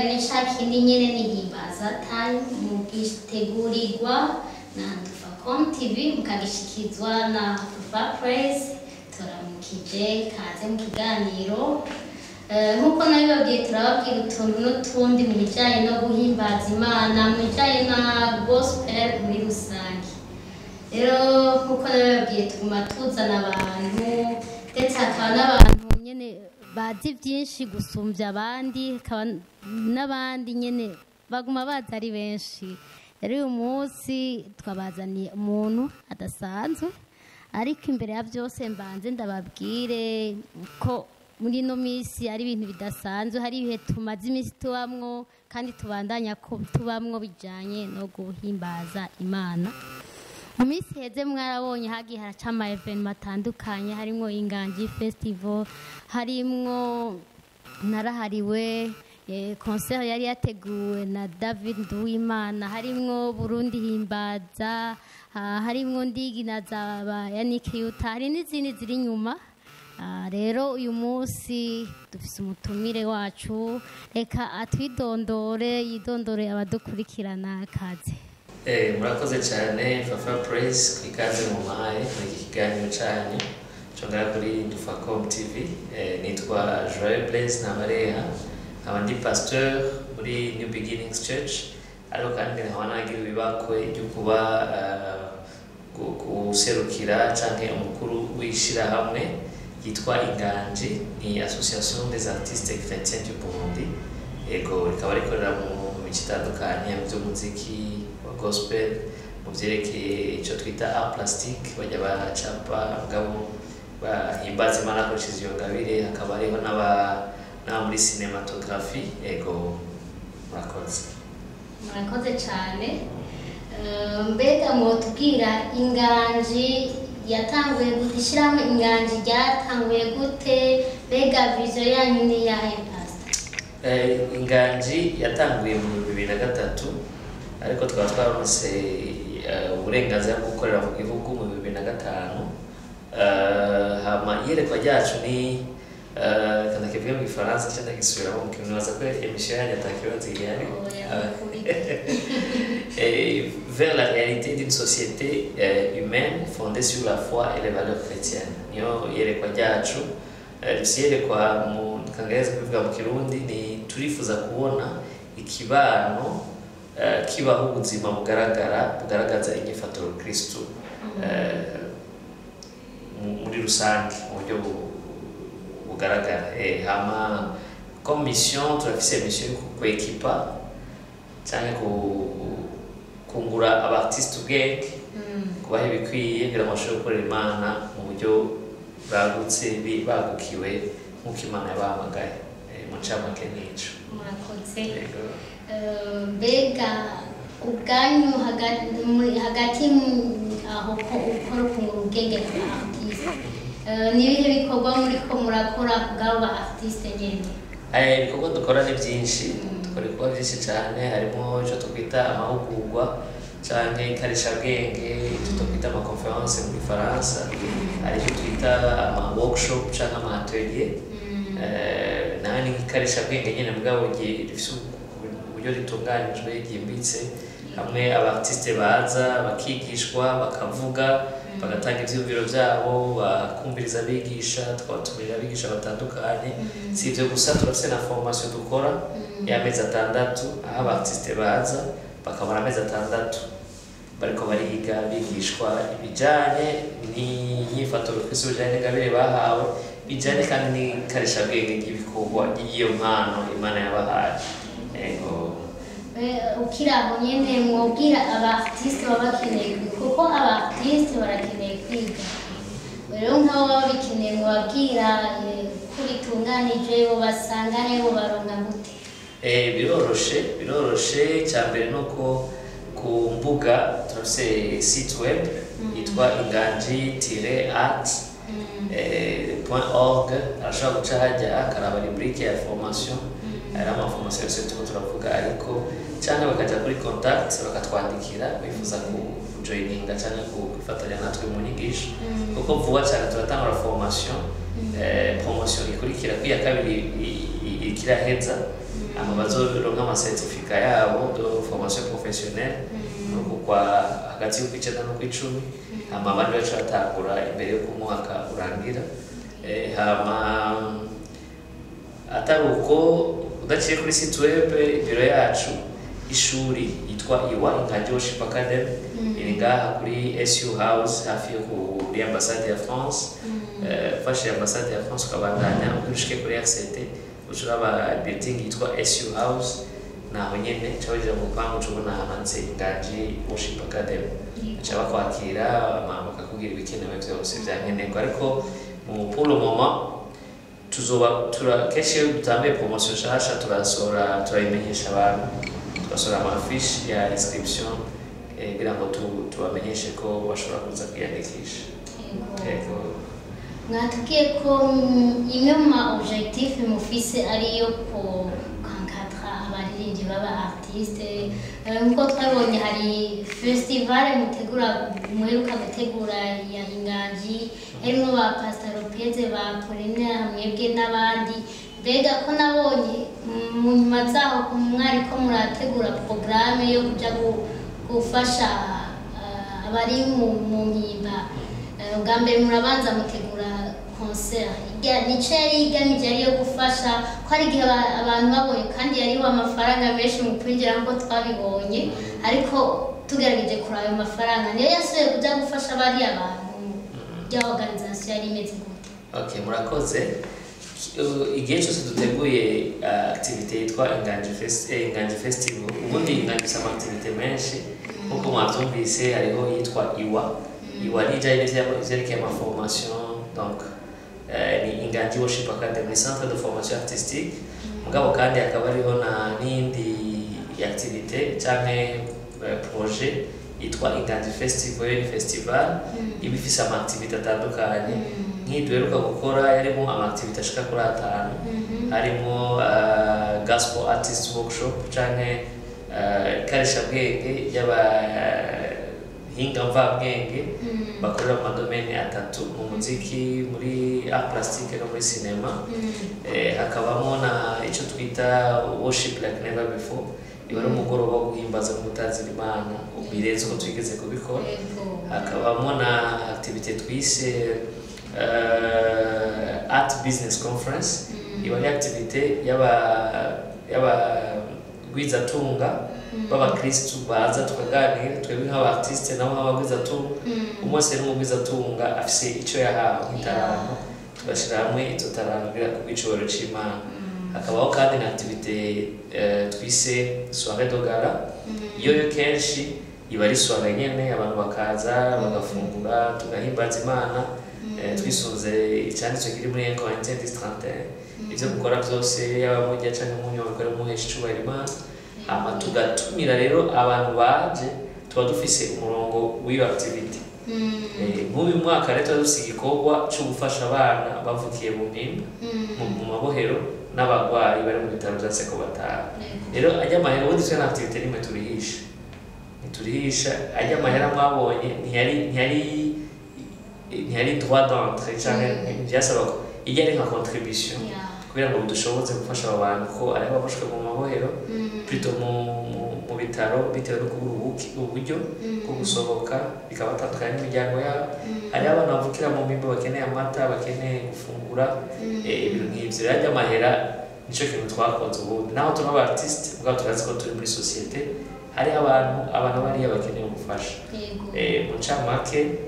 Ikiganiro ni ca kindi nyene, ni Himbaza Time, mugitegurirwa na Tufacom TV, mukagishikizwa na Fafa Praise. Turamukije, kaze mu kiganiro. Nk'uko nabibabwiye, turababwira utuntu n'utundi mu bijyanye no guhimbaza Imana, mu bijyanye na gospel muri rusange. Rero nk'uko nabibabwiye, tuguma tuzana abantu, ndetse hakaba n'abantu nyine bazi byinshi gusumbya abandi, hakaba n'abandi nyine baguma baza ari benshi. Rero uyu munsi twabazaniye umuntu adasanzwe, ariko imbere ya byose mbanze ndababwire ko muri ino minsi ari ibintu bidasanzwe. Hari ibihe tumaze iminsi tubamwo kandi tubandanya ko tubamwo bijyanye no guhimbaza Imana. Mu minsi iheze mwarabonye hagiye haraca ama événements atandukanye, harimwo Inganji Festival, harimwo Narahariwe, concert yari yateguwe na David Nduwimana, harimwo Burundi Himbaza, harimwo Ndigi na zaba Yannick Yuta, hari n'izindi ziri inyuma. Rero uyu munsi dufise umutumire wacu, reka atwidondore, yidondore abadukurikirana. Kaze. Murakoze cyane, Fafa Praise, ku ikaze mumpaye muri iki kiganiro cyanyu congera kuri Dufacom TV. Nitwa Joel Blaise Ntabareha, nkaba ndi pasteur muri New Beginnings Church, ariko kandi nkaba nagira ibibakwe ryo kuba guserukira canke umukuru w'ishirahamwe yitwa Inganji, ni Association des artistes chrétiens du Burundi. Ego, rikaba rikorera mu mico itandukanye, mu by'umuziki wa gospel, mu byerekeye icyo twita art plastique, bajya bacapa ngabo bahimbaza Imana bakoresheje iyo ngabire, hakaba hariho n'aba muri cinématographie. Ego, murakoze. Murakoze cyane. Mbega mwotubwira Inganji yatanguye gute? Ishyirahamwe Inganji ryatanguye gute? Mbega vision yanyu ni iyahe, pastor? Inganji yatanguye mu 2003, ariko tukaba twaronse uburenganzira bwo gukorera mu gihugu mu 2005. Hama iyerekwa ryacu ni reka ndakivuge mu Gifaransa cyangwa ndagisubiramo mu Kirundi, nibaza ko émission yanyu atakibazo gihari. Oya. Et vers la réalité d'une société humaine fondée sur la foi et les valeurs chrétiennes. Niyo iyerekwa ryacu. Dufise iyerekwa, mu kangereza kubivuga mu Kirundi ni turifuza kubona ikibano kibaho ubuzima bugaragara, bugaragaza inyifato Kristo muri rusange mu buryo bugaragara. Hama comme mission, turafise mission yo kwekipa canke kungura aba artiste ubwenge, kubaha ibikwiye kugira ngo bashobore gukorera Imana mu buryo bwagutse, bagukiwe nk'uko Imana yabahamagaye. Mu ncamake nico. Murakoze. Yego. Mbega ubwanyu hagati aho ko ukora ukungura ubwenge ku ba artiste, ni ibihe bikorwa muriko murakora ku bw'abo ba artiste nyene? Ibikorwa dukora ni byinshi, dukora ibikorwa byinshi cyane, harimo icyo twita amahugurwa canke ikarishabwenge, icyo twita ama conférence mu Gifaransa, hari icyo twita ama workshop canke ama atelier. Nayo ni ikarishabwenge nyene, mugabo rifise uburyo ritunganijwe ryimbitse, hamwe aba artiste baza bakigishwa, bakavuga, bagatanga ivyiyumviro vyabo, bakumviriza abigisha, tukabatumira abigisha batandukanye. Si ivyo gusa, turafise na formation dukora y'amezi 6, aho aba artiste baza bakamara amezi 6 bariko bariga, bigishwa ibijanye n'inyifato bifise, bijanye n'ingabire bahawe, bijanye kandi n'ikarishabwenge ry'ibikorwa ry'iyo mpano Imana yabahaye. Ego. Ukiri aho nyene, mwobwira aba artiste baba bakeneye kwiga, kuko aba artiste barakeneye kwiga. Rero nk'abo baba bikeneye, mwabwira ko bitunganije, bo basanga he, bo baronka gute? Biroroshe, biroroshe. Icya mbere ni uko ku mbuga turafise site web yitwa inganji-art .org. Arashobora guca hajya akaraba rubrique ya formation, hari ama formation yose turiko turavuga, ariko cyangwa bakaja kuri contact bakatwandikira bifuza kujoininga cyangwa kwifatanya natwe mu nyigisho, kuko vuba cyane turatangura formation, promotion ikurikira, kwiya kabiri ikiraheza. Hama bazoronka amacertificat yabo de formation professionnelle muri uku kwa hagati y'ukwicenda n'ukw'icumi. Hama abandi baca batangura imbere y'uko umwaka urangira. Hama atari uko, udaciye kuri site web, ibiro yacu, ishuri yitwa Iwa Inganji Worship Academy, iri ngaha kuri SU House, hafi yo kuri ambasade ya France. Ufashe ambasade ya France ukabandanya ugira ushike kuri RCT, uca uraba building yitwa SU House, naho nyene uca winjira mu rupangu, uca ubona handitse Inganji Worship Academy, baca bakwakira hama bakakubwira ibikenewe vyose vyankenerwa. Ariko mu pour le moment tuzoba tura kenshi iyo dutanguye promotion nshasha turasohora, turayimenyesha abantu, tugasohora amafiche ya inscription kugira ngo tubamenyeshe ko bashobora kuza kwiyandikisha. Yego. Mwatubwiye ko imwe mu ma objectif mufise ariyo ko kwencadra abaririmbyi baba artiste. Nkuko twabonye, hari festival mutegura, muheruka gutegura ya Inganji, harimwo ba Pastor Lopez, ba Pauline, mwebwe n'abandi. Mbega ko nabonye mu nyuma zaho mwariko murategura programme yo kuja gufasha abari mu mpimba. Ubwa mbere murabanza mutegura concert. Nico yari igamije, ari iyo gufasha ko hari igihe abantu babonye, kandi yariho amafaranga menshi mu kwinjira nk'uko twabibonye, ariko tugerageje kuri ayo mafaranga niyo yasubiye kuja gufasha bariya bantu? Rya organisation yari imeze gute? Okay, murakoze. Igihe cyose duteguye activité yitwa Inganji Fest, Inganji Festival, ubundi Inganji ifise ama activité menshi nkuko mwavyumvise. Hariho yitwa Iwa. Iwa ni ijanye n'ivyerekeye ama formation, donc ni Inganji Worship Academy, ni centre de formation artistique. Mugabo kandi hakaba hariho na n'iyindi activité canke projet yitwa Inganji Festival. Yo ni festival iba ifise ama activité atandukanye. Nk'iyi duheruka gukora yarimo ama activité ashika kuri atanu, harimo gospel artist workshop canke ikarishabwenge y'abahinga mvabwenge bakorera mu madomaine atatu: mu muziki, muri art plastique no muri cinéma. Hakabamo na icyo twita worship like never before, iba ari umugoroba wo guhimbaza no gutazira Imana birenze uko twigeze kubikora. Hakabamo na activité twise art business conference, iba ari activité y'abagwizatunga b'abakristu baza tukaganira, twebwe nk'abartiste nabo nk'abagwizatunga. Umwe wese n'umugwizatunga afise icyo yahawe nk'itaranto, tugashyira hamwe izo taranto kugira kubw'icubahiro c'Imana. Hakabaho kandi na activité twise soirée de gala. Iyo yo kenshi iba ari soirée nyene, abantu bakaza bagafungura, tugahimbaza Imana twisunze icyanditswe kiri muri 1 Corinthiens 10:31: ivyo gukora byose, yaba murya canke munywa, bikore muhesha icubahiro Imana. Hama tugatumira rero abantu baje, tuba dufise umurongo w'iyo activité. Nk'uyu mwaka rero tuba dufise igikorwa cyo gufasha abana bavukiye mu mpimba, mu mabohero, n'abagwayi bari mu bitaro vya seko batanu. Rero ajya amahera, ubundi twe nta activité nimwe turihisha, ntiturihisha. Ajya amahera mwabonye ntiyari droit d'entrée canke ntivyasaba ko ijya, ari nka contribution kugira ngo bidushoboze gufasha abo bantu, ko ari ababoshwe mu mabohero, plutôt mu bitaro, bitewe no kubura uburyo bwo gusohoka, bikabatandukanya n'imiryango yabo. Hariho abana bavukira mu mpimba bakeneye amata, bakeneye gufungura, ibintu nk'ivyo. Rero ajya amahera nico kintu twakoze. Ubundi naho turi aba artiste, mugabo turazi ko turi muri société, hariho abantu bariya bakeneye ubufasha. Mu ncamake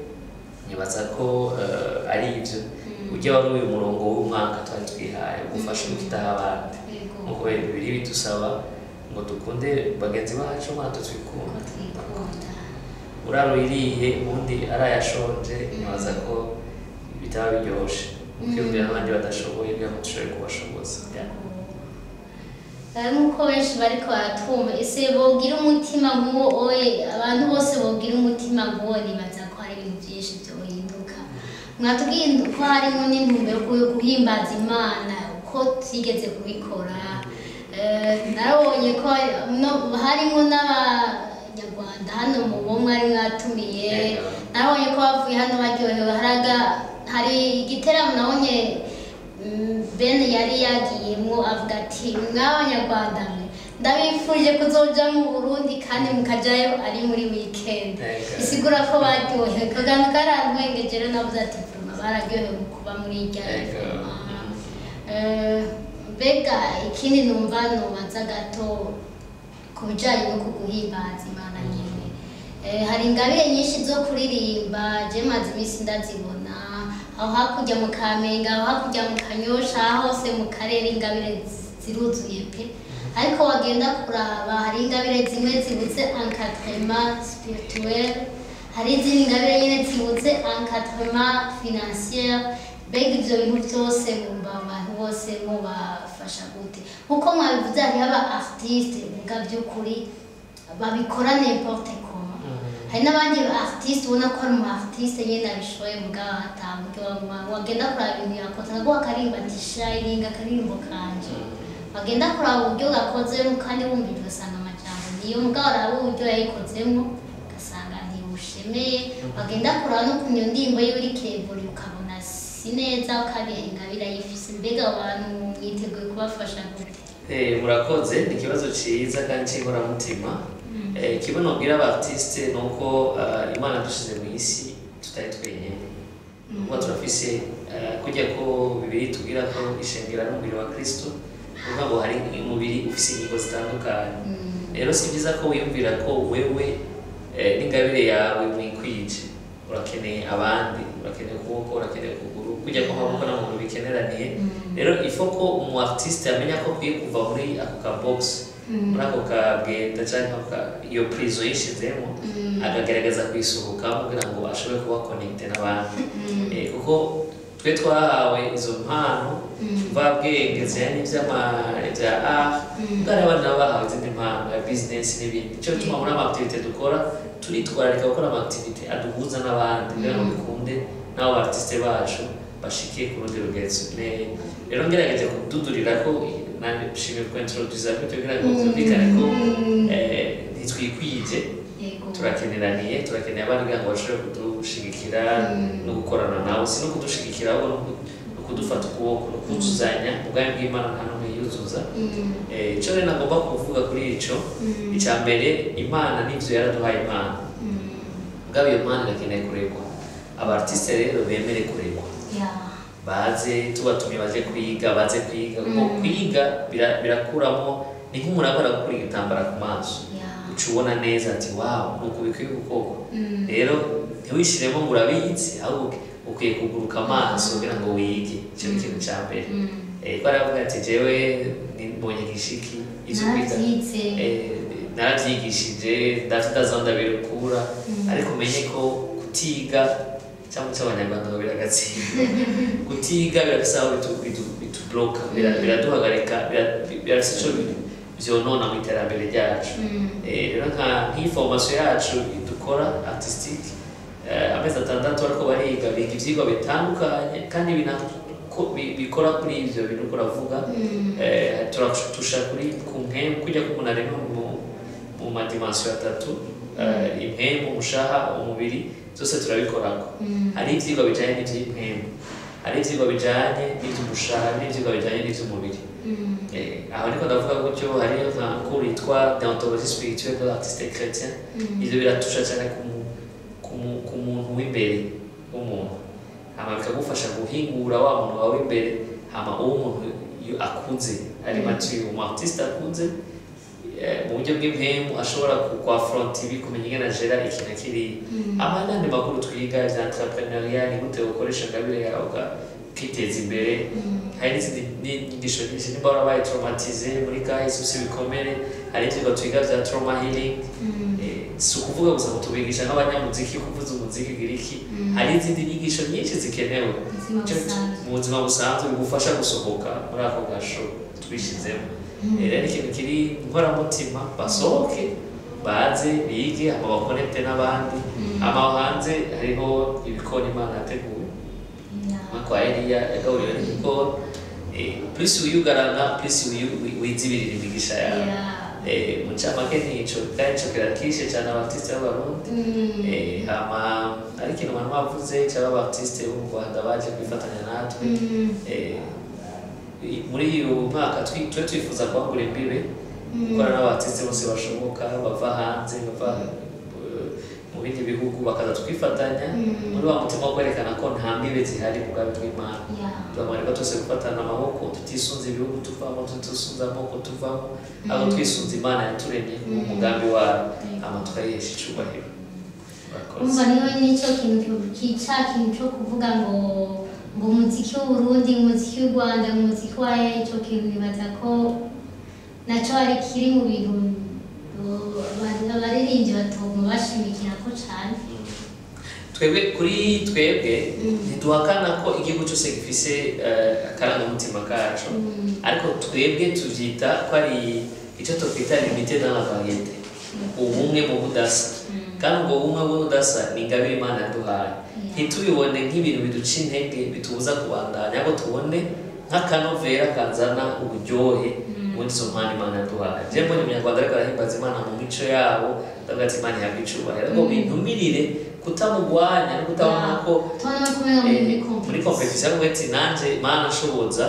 nibaza ko ari ivyo. Ujya wari uyu murongo w'umwaka twari twihaye, gufasha gukitaho abandi, nkuko bibiri bidusaba ngo dukunde bagenzi bacu nkatwe twikunda. Twikunda. Uraruyiriye ubundi arayashonje, nibaza ko bitaba biryoshe ukiyumvira n'abandi badashoboye kugira ngo dushobore kubashoboza. Yeah. Nk'uko benshi bariko baratwumva, ese bogira umutima nk'uwo oye, abantu bose bogira umutima nk'uwo, nibaza ko hari ibintu byinshi byohinduka. Mwatubwiye ko harimo n'intumbero yo guhimbaza Imana uko twigeze kubikora. Narabonye ko harimo n'abanyarwanda hano mu bo mwari mwatumiye. Narabonye ko bavuye hano baryohewe. Hari igiteramo nabonye. Ben yari yagiyemwo avuga ati: "Mw'abanyarwanda mwe, ndabifurije kuzoja mu Burundi kandi mukajayo ari muri weekend." Bisigura ko baryohewe. Kagano karantwengeje rero, navuze ati: "Vraiment bararyohewe mu kuba muri irya événement." Mbega ikindi numva nubaza gato ku bijanye no kuguhimbaza Imana nyene. Hari ingabire nyinshi zo kuririmba, je maze iminsi ndazibona aho hakurya mu Kamenge, aho hakurya mu Kanyosha, aho hose mu karere ingabire ziruzuye pe. Ariko wagenda kuraba, hari ingabire zimwe zibuze encadrement spirituel, hari izindi ngabire nyine zibuze encadrement financier. Mbega ivyo bintu byose mwumva abantu bose mubafasha gute? Nkuko mwabivuze, hariho aba artiste muga by'ukuri babikora n'importe comment, hari n'abandi ba artiste ubona ko ari umu artiste nyine abishoboye, mugabo atambuke. Wagenda kuraba ibintu yakoze, akaguha akarimba ati: "Sharinga akaririmbo kanje." Wagenda kuraba uburyo gakozemo, kandi wumvira ugasanga amajambo niyo, mugabo araba uburyo yayikozemo ugasanga ntibushemeye. Wagenda kuraba n'ukuntu iyo ndirimbo yiwe iri kevura, ukabona si neza, kandi ingabire ayifise. Mbega abo bantu mwiteguye kubafasha gute? Murakoze, ni ikibazo cyiza kandi cy'inkoramutima. Kimwe nobwira aba artiste ni uko Imana dushize mu isi tutari twenyine. Kuba turafise kujya ko Bibiri tubwira ko ishengera n'umubiri wa Kristo, ni ukuvuga ngo hari umubiri ufise ingingo zitandukanye. Rero si byiza ko wiyumvira ko wewe n'ingabire yawe mwikwije. Urakeneye abandi, urakeneye ukuboko, urakeneye ukuguru, kujya ko amaboko n'amaguru bikeneraniye. Rero ifo ko umu artiste amenya ko akwiye kuva muri ako ka box, muri ako kabweta cyangwa iyo prison yishizemo, akagerageza kuyisohokamo kugira ngo ashobore kuba connecté n'abandi. Kuko twe twahawe izo mpano mvabwenge zijyanye n'iby'ama bya art, ubwo hari abandi nabo bahawe izindi mpano ya business n'ibindi. Icyo bituma muri ama activité dukora turitwararika gukora ama activité aduhuza n'abandi kugira ngo bikunde n'abo artiste bacu bashike ku rundi rugezo. Rero ngerageje kududurira ko nshimiye ku introduza gutyo kugira ngo byumvikane ko ntitwikwije. Turakeneraniye, turakeneye abandi kugira ngo bashobore kudushigikira no gukorana nabo. Si no kudushigikira ahubwo no kudufata ukuboko no kuzuzanya. Ubwami bw'Imana nta n'umwe yuzuza. Ico rero nagomba kuvuga kuri ico, icya mbere, Imana n'ivyo yaraduhaye impano, mugabo iyo mpano irakeneye kuregwa. Aba artiste rero bemere kuregwa, baze tubatumye, baze kwiga, baze kwiga, kuko kwiga birakuramo, ni nk'umuntu ariko aragukura igitambara ku maso, uca ubona neza ati: "Wow, nuko bikwiye gukorwa." Rero ntiwishiremo ngo urabizi, ahubwo ukwiye kuguruka amaso kugira ngo wige. Icyo ni ikintu cya mbere. Ko aravuga ati: "Jewe mbonye igishiki ivyo kwiga." Naravyize. Naravyigishije, ndafite aho ndabikura. Ariko umenye ko kutiga, cyangwa se Abanyarwanda ngo biragatsinda, kutiga birafise aho bitubloka, biraduhagarika, birafise ico vyonona mu iterambere ryacu. Rero nk'iyi formation yacu dukora artistique, amezi 6 ariko bariga, biga ivyigwa bitandukanye kandi bikora kuri ivyo bintu uriko uravuga. Turatusha kuri ku mpemu, kujya ko umuntu arema mu ma dimensions atatu, impemu, umushaha, umubiri, byose turabikorako. Hari ivyigwa bijanye n'ivy'impemu, hari ivyigwa bijanye n'ivy'umushaha, hari n'ivyigwa bijanye n'ivy'umubiri. Aho niko ndavuga gutyo, hariyo nka cours yitwa déontologie spirituelle de l'artiste chrétien. Ivyo biratusha cyane ku muntu w'imbere w'umuntu, hama bikagufasha guhingura wa muntu wawe w'imbere. Hama uwo muntu iyo akuze ari mature, umu artiste akuze mu buryo bw'impemu, ashobora kwafronta ibi, kumenya ingene agera iki na kiriya. Hama n'andi makuru twiga vya entrepreneuriat, ni gute ukoresha ingabire yawe ukiteza imbere. Hari n'izindi nyigisho nyinshi. Nimba warabaye traumatisé muri kahise, ufise ibikomere, hari ivyigwa twiga vya trauma healing. Si ukuvuga gusa ngo tubigisha nk'abanyamuziki kuvuza umuziki ugira iki, hari izindi nyigisho nyinshi zikenewe. Ubuzima busanzwe. Mu buzima busanzwe bigufasha gusohoka muri ako gasho twishizemo. Rero ni ikintu kiri nkoramutima, basohoke baze bige, hama bakonekte n'abandi. Hama aho hanze hariho ibikoni Imana yateguye, nka kwa Eliya yagaburiwe n'igikoni. Plus wiyugarana, plus wizibirira imigisha yawe. Mu ncamake nico, kandi ico kirakishe cyane aba artiste b'Abarundi. Hama ari ikintu abantu bavuze cyaba aba artiste bo mu Rwanda baje kwifatanya natwe. Muri uyu mwaka twe twifuza kwagura imbibe, gukora n'aba artiste bose bashoboka bava hanze, bava mu bindi bihugu, bakaza twifatanya muri wa mutima wo kwerekana ko nta mbibe zihari mu bwami bw'Imana. Duhamagarwa twese gufatana amaboko, tutisunze ibihugu tuvamo, tutisunze amoko tuvamo, ahubwo twisunze Imana yaturemye mu mugambi wayo, hama tukayihesha icubahiro. Murakoze. Umva, niyo nicyo kintu ca kintu cyo kuvuga ngo umuziki w'Uburundi, umuziki w'u Rwanda, umuziki wa, ico kintu nibaza ko naco ari kiri mu bintu abaririmbyi batoguma bashimikira ko cane. Twebwe, kuri twebwe, ntiduhakana ko igihugu cyose gifise akarangamutima kaco, ariko twebwe tuvyita ko ari icyo twakwita l'unité dans la variété, ubumwe mu budasa. Kandi ubwo bumwe mu budasa ni ingabire Imana yaduhaye. Ntitubibone nk'ibintu biduca intege, bitubuza kubandanya, ahubwo tubone nk'akanovera kazana uburyohe muri izo mpano Imana yaduhaye. Je mbonye umunyarwanda ariko arahimbaza Imana mu mico yabo, ndavuga ati Imana ihabwa icubahiro, ariko bintumirire kutamugwanya no kutabona ko tubona ko umenga muri muri competition, ahubwo ati nanje Mana nshoboza,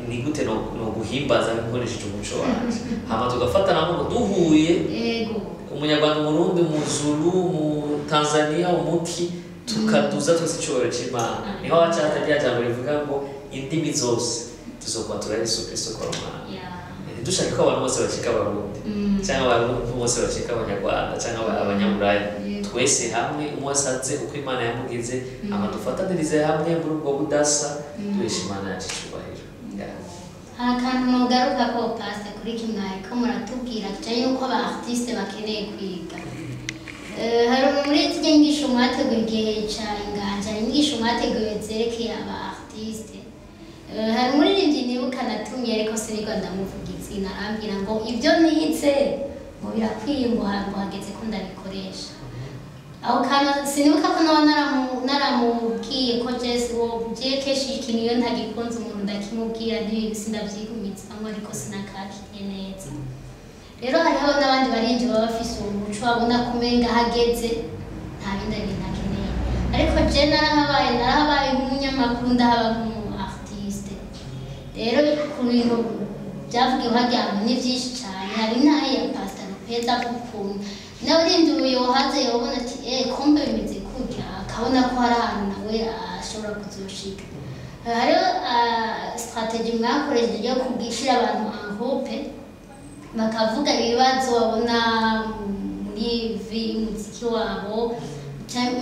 ni gute no guhimbaza nkoresheje umuco wanje, hama tugafatana amaboko duhuye, umunyarwanda, umurundi, umuzulu, mu Tanzania, umuki, tukaduza twese icyubahiro cy'Imana. Niho haca hatajya jambo rivuga ngo indimi zose tuzokwatura Yesu Kristo kwa Imana. Ntidushake ko abantu bose bacika abarundi cyangwa abantu bose bacika abanyarwanda cyangwa abanyaburaya. Twese hamwe, umwe asanze uko Imana yamugize, hama dufatanirize hamwe muri ubwo budasa, duhesha Imana yacu icubahiro. Yeah. Hari akantu mugaruka ko, pastor, kuri kimwe ko muratubwira kijanye n'uko aba artiste bakeneye kwiga. Hari muri zirya nyigisho mwateguye igihe ca inganja, hari inyigisho mwateguye zerekeye aba artiste. Hari umuririmbyi nibuka natumye, ariko sinigwa ndamuvuga izina, arambwira ngo ibyo nize ngo birakwiye, ngo hageze ko ndabikoresha. Aho kantu sinibuka ko naba naramubwiye ko Jesse wo je kenshi ikintu iyo ntagikunze umuntu ndakimubwira, sindavyigumizamwo, ariko sinakakiriye neza. Rero hariho n'abandi barinzi baba bafise uwo muco, babona ko umenga hageze nta bindi bintu akeneye. Ariko je narahabaye nk'umunyamakuru, ndahaba nk'umu artiste. Rero ku bintu byavugiwe harya hantu ni byinshi cyane. Hari n'aho ya Pastor Lopez avuga ukuntu nawe urindi yohaze yobona ati kumbe bimeze kurya, akabona ko hari ahantu nawe ashobora kuzoshika. Hariho stratégie mwakoresheje yo kugishyira abantu en groupe, bakavuga ibibazo babona muri vie y'umuziki wabo,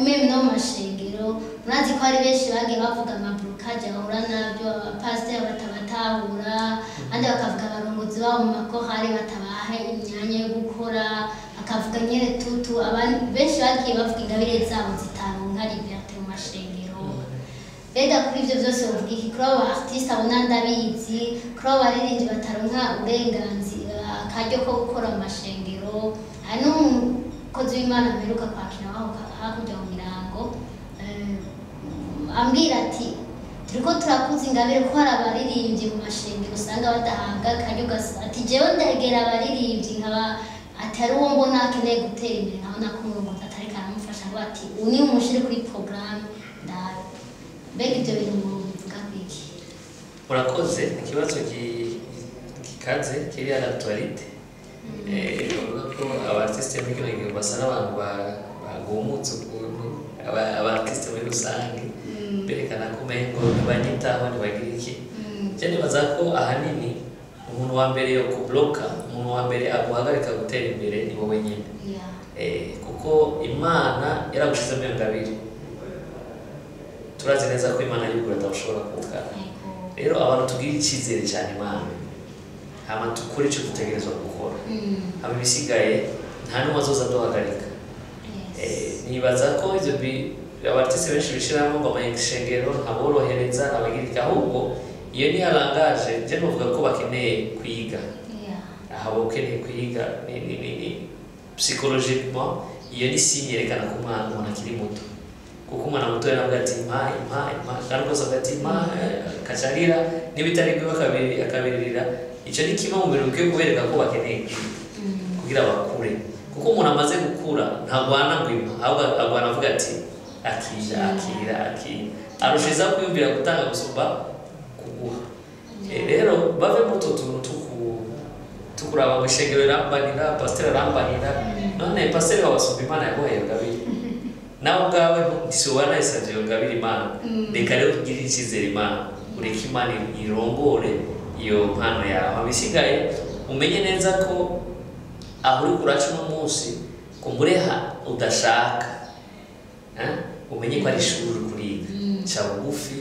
même no mu mashengero. Murazi ko hari benshi bagiye bavuga ama blocage bahura nabyo, abapasiteri batabatahura, abandi bakavuga abarongozi babo mu makorali batabaha imyanya yo gukora, bakavuga nyene tutu. Abantu benshi bagiye bavuga ingabire zabo zitaronka liberté mu mashengero. Mbega kuri ibyo byose uvuga iki kuri abo artiste abona ndabizi, kuri abo baririmbyi bataronka uburenganzira, akaryo ko gukora mu mashengero? Hari n'umukozi w'Imana mperuka kwakira aho hakurya mu Mirango, ambwira ati turiko turakuza ingabire, ko hari abaririmbyi mu mashengero usanga badahabwa akaryo. Ati jewe ndegera abaririmbyi nkaba atari uwo mbona akeneye gutera imbere, nkabona ko umurongozi atariko aramufasha, ngo ati ubu ni umushire kuri porogaramu ndabe. Mbega ibyo bintu mubivuga kwiki? Murakoze, ni ikibazo gikaze kiri à l'actualité. Bavuga ko aba artiste muri kino gihe basa n'abantu bagumutse ukuntu, aba artiste muri rusange berekana ko umengo ntibanyitaho, ntibagira iki. Je nibaza ko ahanini umuntu wa mbere yo kubloka, umuntu wa mbere aguhagarika gutera imbere ni wowe nyine. Kuko Imana yaragushizemo iyo ngabire, turazi neza ko Imana y'ukuri atashobora kugana. Rero abantu tugire icyizere cyane Imana, hama dukore icyo dutegerezwa gukora, hama ibisigaye nta n'umwe azoza aduhagarika. Nibaza ko ivyo aba artiste benshi bishiramo ngo amashengero ntaborohereza, ntabagirika, ahubwo iyo ni langage. Je novuga ko bakeneye kwiga. Aha ukeneye kwiga ni psychologiquement, iyo ni signe yerekana ko umwana, umuntu akiri muto, kuko umwana muto yaravuga ati mpa, impa, impa, kandi rwose avuga ati mpa, akacarira n'ibitari bwiwe akabiririra. Icyo ni kimwe mu bintu bikwiye kubereka ko bakeneye kwiga kugira bakure, kuko umuntu amaze gukura ntagwana ngo impa, ahubwo agwana avuga ati akira, akira, akira, arushiza kwiyumvira gutanga gusumba kuguha. Rero bave mu utwo tuntu tukuraba ngo ishengero rirambanira, pasiteri arambanira. None pasiteri wabasumba Imana yaguhaye iyo ngabire? Nawe ubwawe ntisoba nayisabye iyo ngabire Imana. Reka rero ugirire icyizere Imana, ureke Imana irongore iyo mpano yawe. Ibisigaye umenye neza ko aho uri kuraca uno munsi kumureha udashaka, umenye ko ari ishuri uri kuriga. Ca bugufi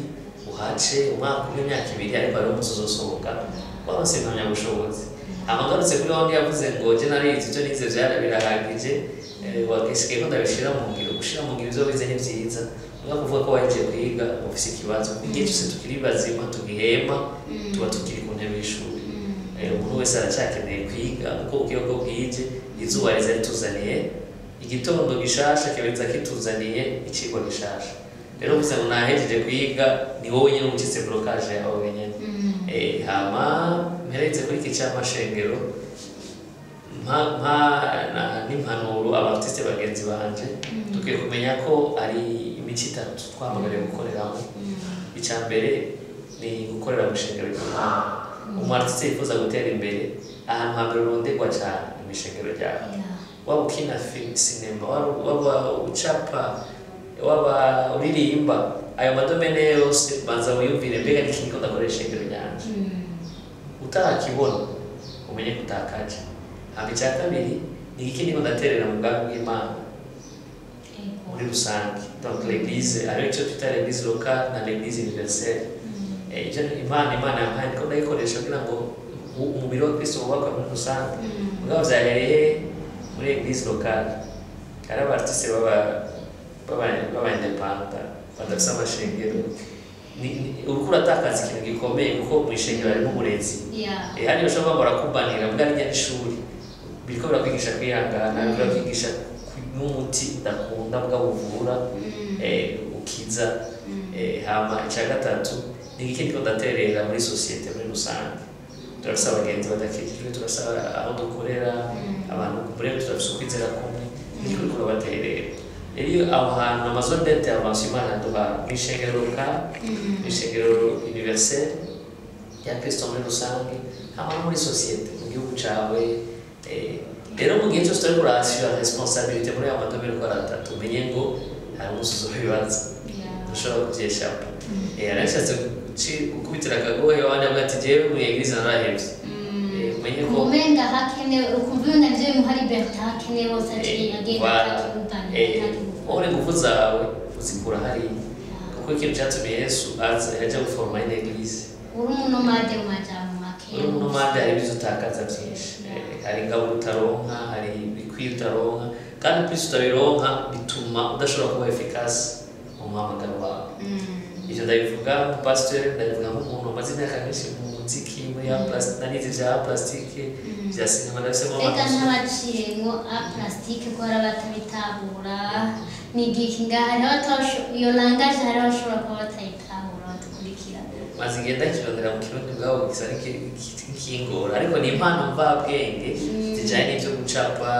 uhace umwaka umwe, imyaka 2, ariko hariho umunsi uzosohoka waronse impamyabushobozi. Amagarutse kuri wa wundi yavuze ngo je narize, ivyo nize birahagije, wagisigaye ko ndabishira mu ngiro. Gushira mu ngiro ivyo wize ni vyiza, niba kuvuga ko wahejeje kwiga ufise ikibazo. Igihe cyose tukiri bazima, tugihema, tuba tukiri ku ntebe y'ishuri. Umuntu wese aracyakeneye kwiga, uko bukeye uko bwije izuba riza rituzaniye igitondo gishasha, kiba kituzaniye icigwa gishasha. Rero uvuze ngo nahejeje kwiga, ni wowe nyine ucitse blocage yawe wenyine. Hama mperetse kuri iki cy'amashengero, mpa n'impanuro aba artiste bagenzi banje. Dukwiye kumenya ko ari imico itatu twahamagariwe gukoreramo. Icya mbere ni gukorera mu ishengero ry'Imana. Umu artiste yifuza gutera imbere, ahantu hambere uronderwa cyane ni mu ishengero ryawe. Waba ukina sinema, waba ucapa, waba uririmba, ayo ma domaines yose banza wiyumvire: mbega ni iki ndakoresha ishengero ryanje? Utarakibona, umenye ko utakaje. Hama icya kabiri ni iki ndiko ndaterera mu bwami bw'Imana muri rusange, donc l'église, ariyo icyo twita l'église locale na l'église universelle. Icyo Imana yampaye ndiko ndayikoresha kugira ngo umubiri wa Kristo wubakwe muri rusange. Mugabo vyahereye muri église locale. Hari aba artiste baba indépendants, badafise amashengero. Uriko uratakaza ikintu gikomeye, kuko mu ishengero harimo umurezi. Hariya ushobora kuba barakubanira mbwa rijya n'ishuri, biriko birakwigisha kwihangana, biriko birakwigisha kunywa umuti udakunda mbwa buvura, ukiza. Hama icya gatatu ni iki ndiko ndaterera muri société muri rusange? Turafise abagenzi badakijijwe, turafise aho dukorera, abantu muri turafise ukwizera kumwe, niko uriko urabaterera. Rero iyo aho hantu ama zones d'intervention Imana yaduhaye mw'ishengero locale, mw'ishengero universel rya Kristo muri rusange, hamwe no muri société mu gihugu cawe. Rero mu gihe cyose turiko urashyira responsabilité muri ayo ma domaines uko ari atatu, umenye ngo hari umunsi uzobibaza, ushobora kuvyeshapa. Yarashatse gukubitira akagohe wabandi avuga ati: "Jewe mu église narahevye." Umenye ko umenga hakenewe, ukumva ibintu navyo bimuha liberté, hakenewe hose aciye agenda atakibugana. Wowe ingufu zawe uzikura hariya, kuko ikintu cyatumye Yesu aza, yaje guforoma une église. Uri umu nomade mu majambo make. Uri umu nomade, hari ibyo utakaza byinshi. Hari ingabo utaronka, hari ibikwiye utaronka, kandi plus utabironka bituma udashobora kuba efficace mu muhamagaro wawe. Ivyo ndabivuga nk'umupasiteri, ndabivuga nk'umuntu umaze imyaka myinshi mu muziki, muri ya plastique, nanize vya plastique, vya sinema, ndabifisemo Reka amasomo. Ntabaciyemo art plastique, ko hari abatabitahura. Ni igiki ngaha? Hariho iyo langage, hariho abashobora kuba batayitahura batukurikira. Maze igihe ndakirondera mu Kirundi bwabo, gisa n'ikingora, ariko ni impano mvabwenge zijanye n'ivyo gucapa,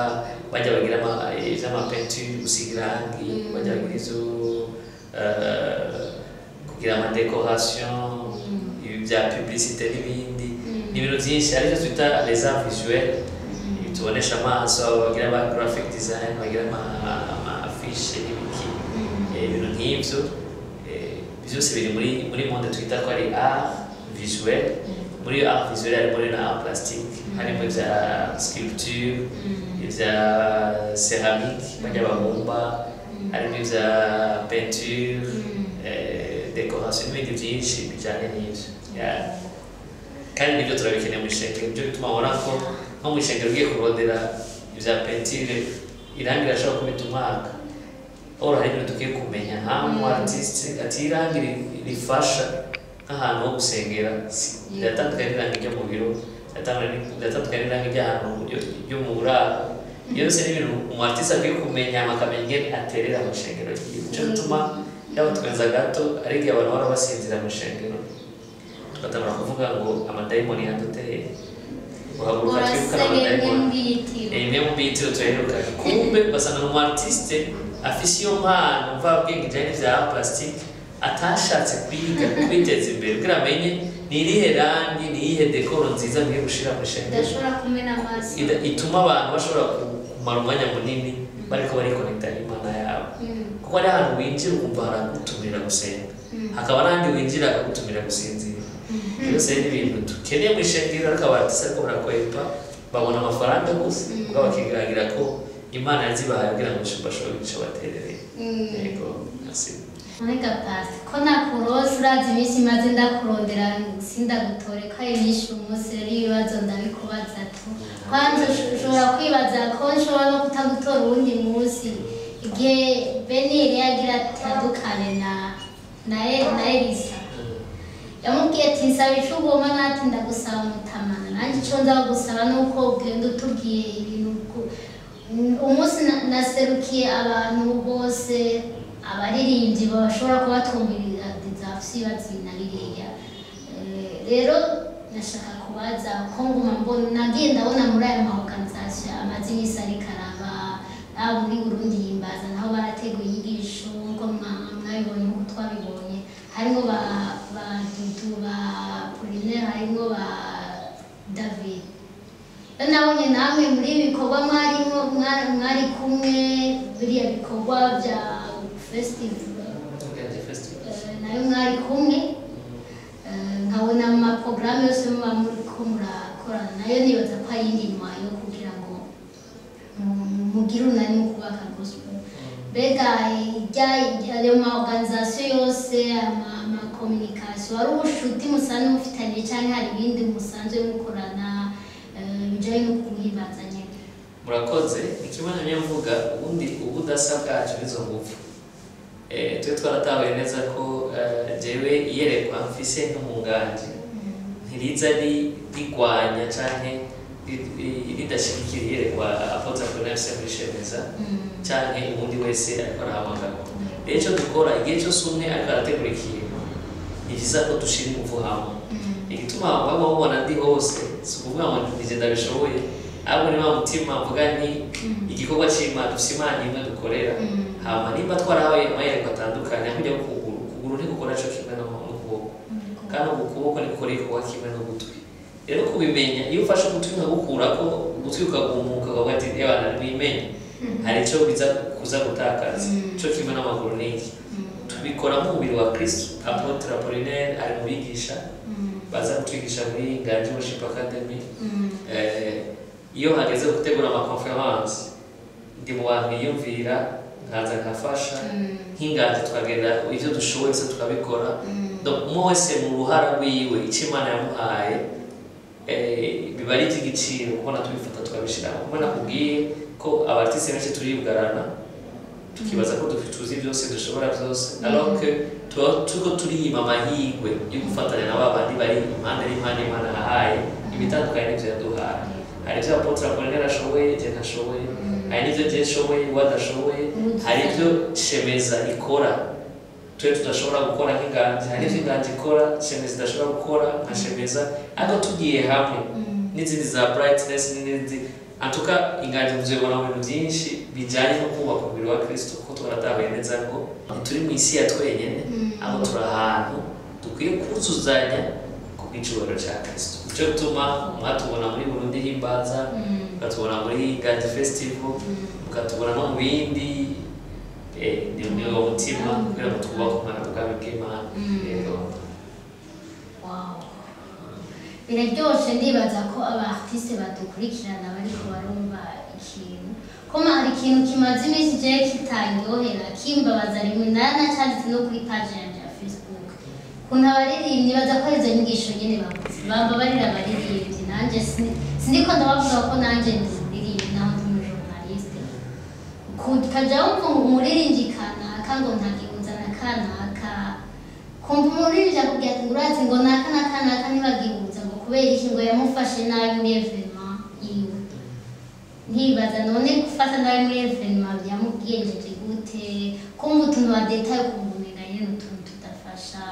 bajya bagira ivy'ama peinture, gusiga irangi, bajya bagira ivyo kugira ama décoration, ibi bya publicité n'ibindi. Ni ibintu byinshi, arivyo twita les arts visuels tubonesha amaso, abo bagira ama graphic design, bagira ama affiche n'ibiki. Ibintu nk'ivyo, byose biri muri monde twita ko ari art visuel. Muri art visuel harimo rero na art plastique, harimo ibya sculpture, ibya céramique bajya babumba, harimo ibya peinture, décoration n'ibindi byinshi bijyanye n'ibyo. Yeah. Kandi nibyo turabikeneye mu ishengero. Nibyo bituma ubona ko nko mu ishengero ugiye kurondera ibya peinture, irangi rirashobora kubita umwaka. Ora hari ibintu dukwiye kumenya nka mu artiste, ati irangi rifasha nk'ahantu ho gusengera riratandukanye n'irangi ryo mu biro, riratandukanye n'irangi ry'ahantu ryo mu buraro. Iyo byose ni ibintu umu artiste akwiye kumenya, akamenya ingene aterera mu ishengero ryiwe. Nico gituma yaba twenza gato, ari igihe abantu bahora basinzira mu ishengero, tugatangura kuvuga ngo amadayimoni yaduteye, uhaguruka twirukana Urasengera imwe amadayimoni. mu biyitiro. Imwe mu bitiro turaheruka, kumbe basanga umu artiste afise iyo mpano mvabwenge ijanye n'ivya plastique, atashatse kwiga kwiteza imbere kugira amenye. Ni irihe rangi, ni iyihe décor nziza nkwiye gushira mu ishengero Idashobora kumena amaso. Ituma abantu bashobora kumara umwanya munini bariko barikonekita n'Imana yabo? Kuko hari ahantu winjira ukumva haragutumira gusenga, hakaba n'ahandi winjira akagutumira gusinzira. Byose ni ibintu dukeneye mu ishengero, ariko aba artiste ariko barakwepa, babona amafaranga gusa, ubwo bakiganira ko Imana yazibahaye kugira ngo bashobore icyo baterereye. Yego, merci. None pasi ko nakurose, urazi iminsi maze ndakurondera sindagutore, ko ari myinshi. Umunsi rero ibibazo ndabikubaza tu. Kwanza ushobora kwibaza ko nshobora no kutagutora uwundi munsi. Igihe Beniri yagira atandukane na Elisa, yamubwiye ati: "Nsaba ico ugomba." Nati: "Ndagusaba mutamana." Nanjye ico nza gusaba ni uko ugenda utubwiye ibintu umunsi naserukiye abantu bose, abaririmbyi bashobora kuba twumviriza afise ibibazo ibi na biriya. Rero nashaka kubaza ko nguma mbona, nagiye ndabona muri aya ma organisation amaze iminsi ariko araba, haba muri Burundi Himbaza, naho barateguye inyigisho nkuko mwabibonye, nkuko twabibonye, harimo ba Dudu, ba Apollinaire, harimo ba David. Rero nabonye namwe muri ibi bikorwa mwarimo, mwari kumwe biriya bikorwa bya festival. Inganji Festival. Nayo mwari kumwe. Nkabona mu maporogaramu yose muba muriko murakorana nayo, nibaza ko ari iyindi yo kugira ngo mugire urunani mu kubaka gospel. Mbega ijya ayo ma organisation yose, ama communication, wari ubushuti musanzwe mufitanye canke hari ibindi musanzwe mukorana bijanye no kuhimbaza nyene? Murakoze. Ni kimwe namye mvuga, ubundi ubudasa bwacu nizo nguvu. Twe twaratahuye neza ko jewe iyerekwa mfise nk'umunganji ntiriza rigwanya canke ridashigikira iyerekwa apôtre Apollinaire afise muri Shemeza canke uwundi wese ariko arahamagarwa. Rero ico dukora, igihe cyose umwe ariko arategura ikintu, ni vyiza ko dushira inguvu hamwe. Igituma baba mubona ndi hose si ukuvuga ngo nije ndabishoboye, ahubwo ni wa mutima mvuga nti igikorwa c'Imana, dufise Imana imwe dukorera. Hama nimba twarahawe amayerekwa atandukanye, aho ujya ukuguru, ukuguru ntigukora co kimwe n'ukuboko, kandi uku kuboko ntigukora igikorwa kimwe n'ugutwi. Rero kubimenya, iyo ufashe ugutwi nkagukurako, ugutwi ukagumuka, ukavuga ati: "Ebana, ntiwimenye hari ico biza kuza gutakaza." Co kimwe n'amaguru n'iki, tubikora nk'umubiri wa Kristo. Apôtre Apollinaire ari mu bigisha baza kutwigisha muri Nganji Worship Academy. Iyo hageze gutegura ama conference, ndi mu bantu biyumvira, nkaza nkafasha nk'inganji, tukagenda ivyo dushoboye byose tukabikora. Donc umwe wese mu ruhara rwiwe, icyo Imana yamuhaye, biba ari iby'igiciro kubona tubifata tukabishira. Kuko nakubwiye ko aba artiste benshi turiyugarana, tukibaza ko tuzi byose, dushobora byose, alors que tuba turiko turiyima amahirwe yo gufatanya na ba bandi bari impande n'impande Imana yahaye ibitandukanye n'ivyo yaduhaye. Hari ibyo apôtre Apollinaire ashoboye je ntashoboye, hari n'ibyo je nshoboye we adashoboye, hari ibyo Shemeza ikora twe tudashobora gukora nk'inganji, hari n'ibyo inganji ikora Shemeza idashobora gukora nka Shemeza. Ariko tugiye hamwe n'izindi za Brightness n'izindi, antuka inganji muzibona mu bintu byinshi bijyanye no kubaka umubiri wa Kristo, kuko twaratahuye neza ngo ntituri mu isi ya twenyene, aho turi ahantu dukwiye kuzuzanya ku bw'icubahiro cya Kristo. Nicyo gituma mwatubona muri Burundi Himbaza, mukatubona muri Nganji Festival, mukatubona no mu bindi. Ni uwo mutima kugira ngo twubake umwana bwami bw'Imana. Yego. Wow. Biraryoshe. Ndibaza ko aba artiste badukurikirana bariko barumva ikintu koma. Hari ikintu kimaze iminsi jewe kitanryohera, kimbabaza, rimwe naranacanditse no kuri page yanje ya Facebook, ukuntu abaririmbyi baza ko ari izo nyigisho nyene bavuze bamba barira abaririmbyi. Nanje sindiko ndabavuga ko nanje ndi umuririmbyi, naho ndi umu journaliste. Ukaja wumva ngo umuririmbyi kanaka ngo ntagihuza na kanaka, kumva umuririmbyi akubwira ati ngo urazi ngo naka na kanaka ntibagihuza, ngo kubera iki? Ngo yamufashe nabi muri événement yiwe. Nkibaza, none gufata nabi muri événement yamubwiyejeje gute? Kumva utuntu wa détail, ukumva umenga nyene utuntu tudafasha.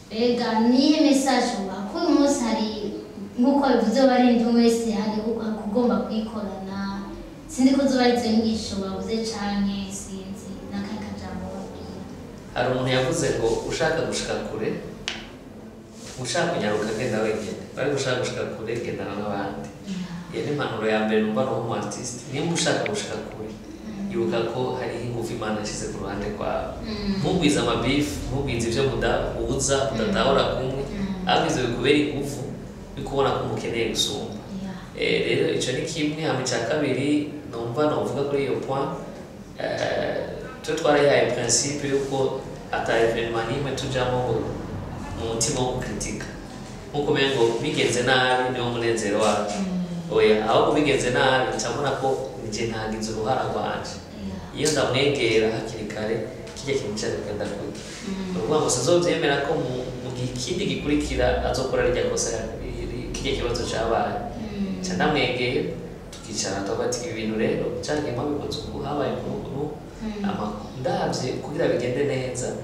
Mbega nihe message ubaha ko uyu munsi hari, nk'uko bivuze, abaririmbyi umwe wese hari ugomba kuyikorana? Sinzi ko zoba ari izo nyigisho babuze canke sinzi n'akahe kajambo babwira. Hari umuntu yavuze ngo ushaka gushika kure Ushaka kunyaruka, genda wenyine, ariko ushaka gushika kure, gendana n'abandi. Iyo ni impanuro ya mbere numva ni umu artiste. Nimba ushaka gushika kure, ibuka ko hariho ingufu Imana yashyize ku ruhande rwawe. Ntugwize amabifu, ntugwize ibyo mudahuza, mudatahura kumwe, ahubwo ivyo bikubera ingufu yo kubona ko umukeneye gusumba. Rero ico ni kimwe. Hama ica kabiri numva novuga kuri iyo point, twe twarayihaye principe yuko ata événement n'imwe tujamo ngo mu mutima wo gukritika, nkuko umengo bigenze nabi niwo munezero wacu. Oya, ahubwo bigenze nabi ncabona ko nije ntagize uruhara rwanje. Iyo ndamwegera hakiri kare, kijya kintu cyaje kugenda kuki. Ni ukuvuga ngo sinzovyemera ko mu gihe ikindi gikurikira azokora rirya kosa, kijya kibazo cabaye. Nca ndamwegera, tukicara, tukavuga ati: "Ibi bintu rero canke mwabikoze uku, habaye uku n'uku." Ndavye kugira bigende neza,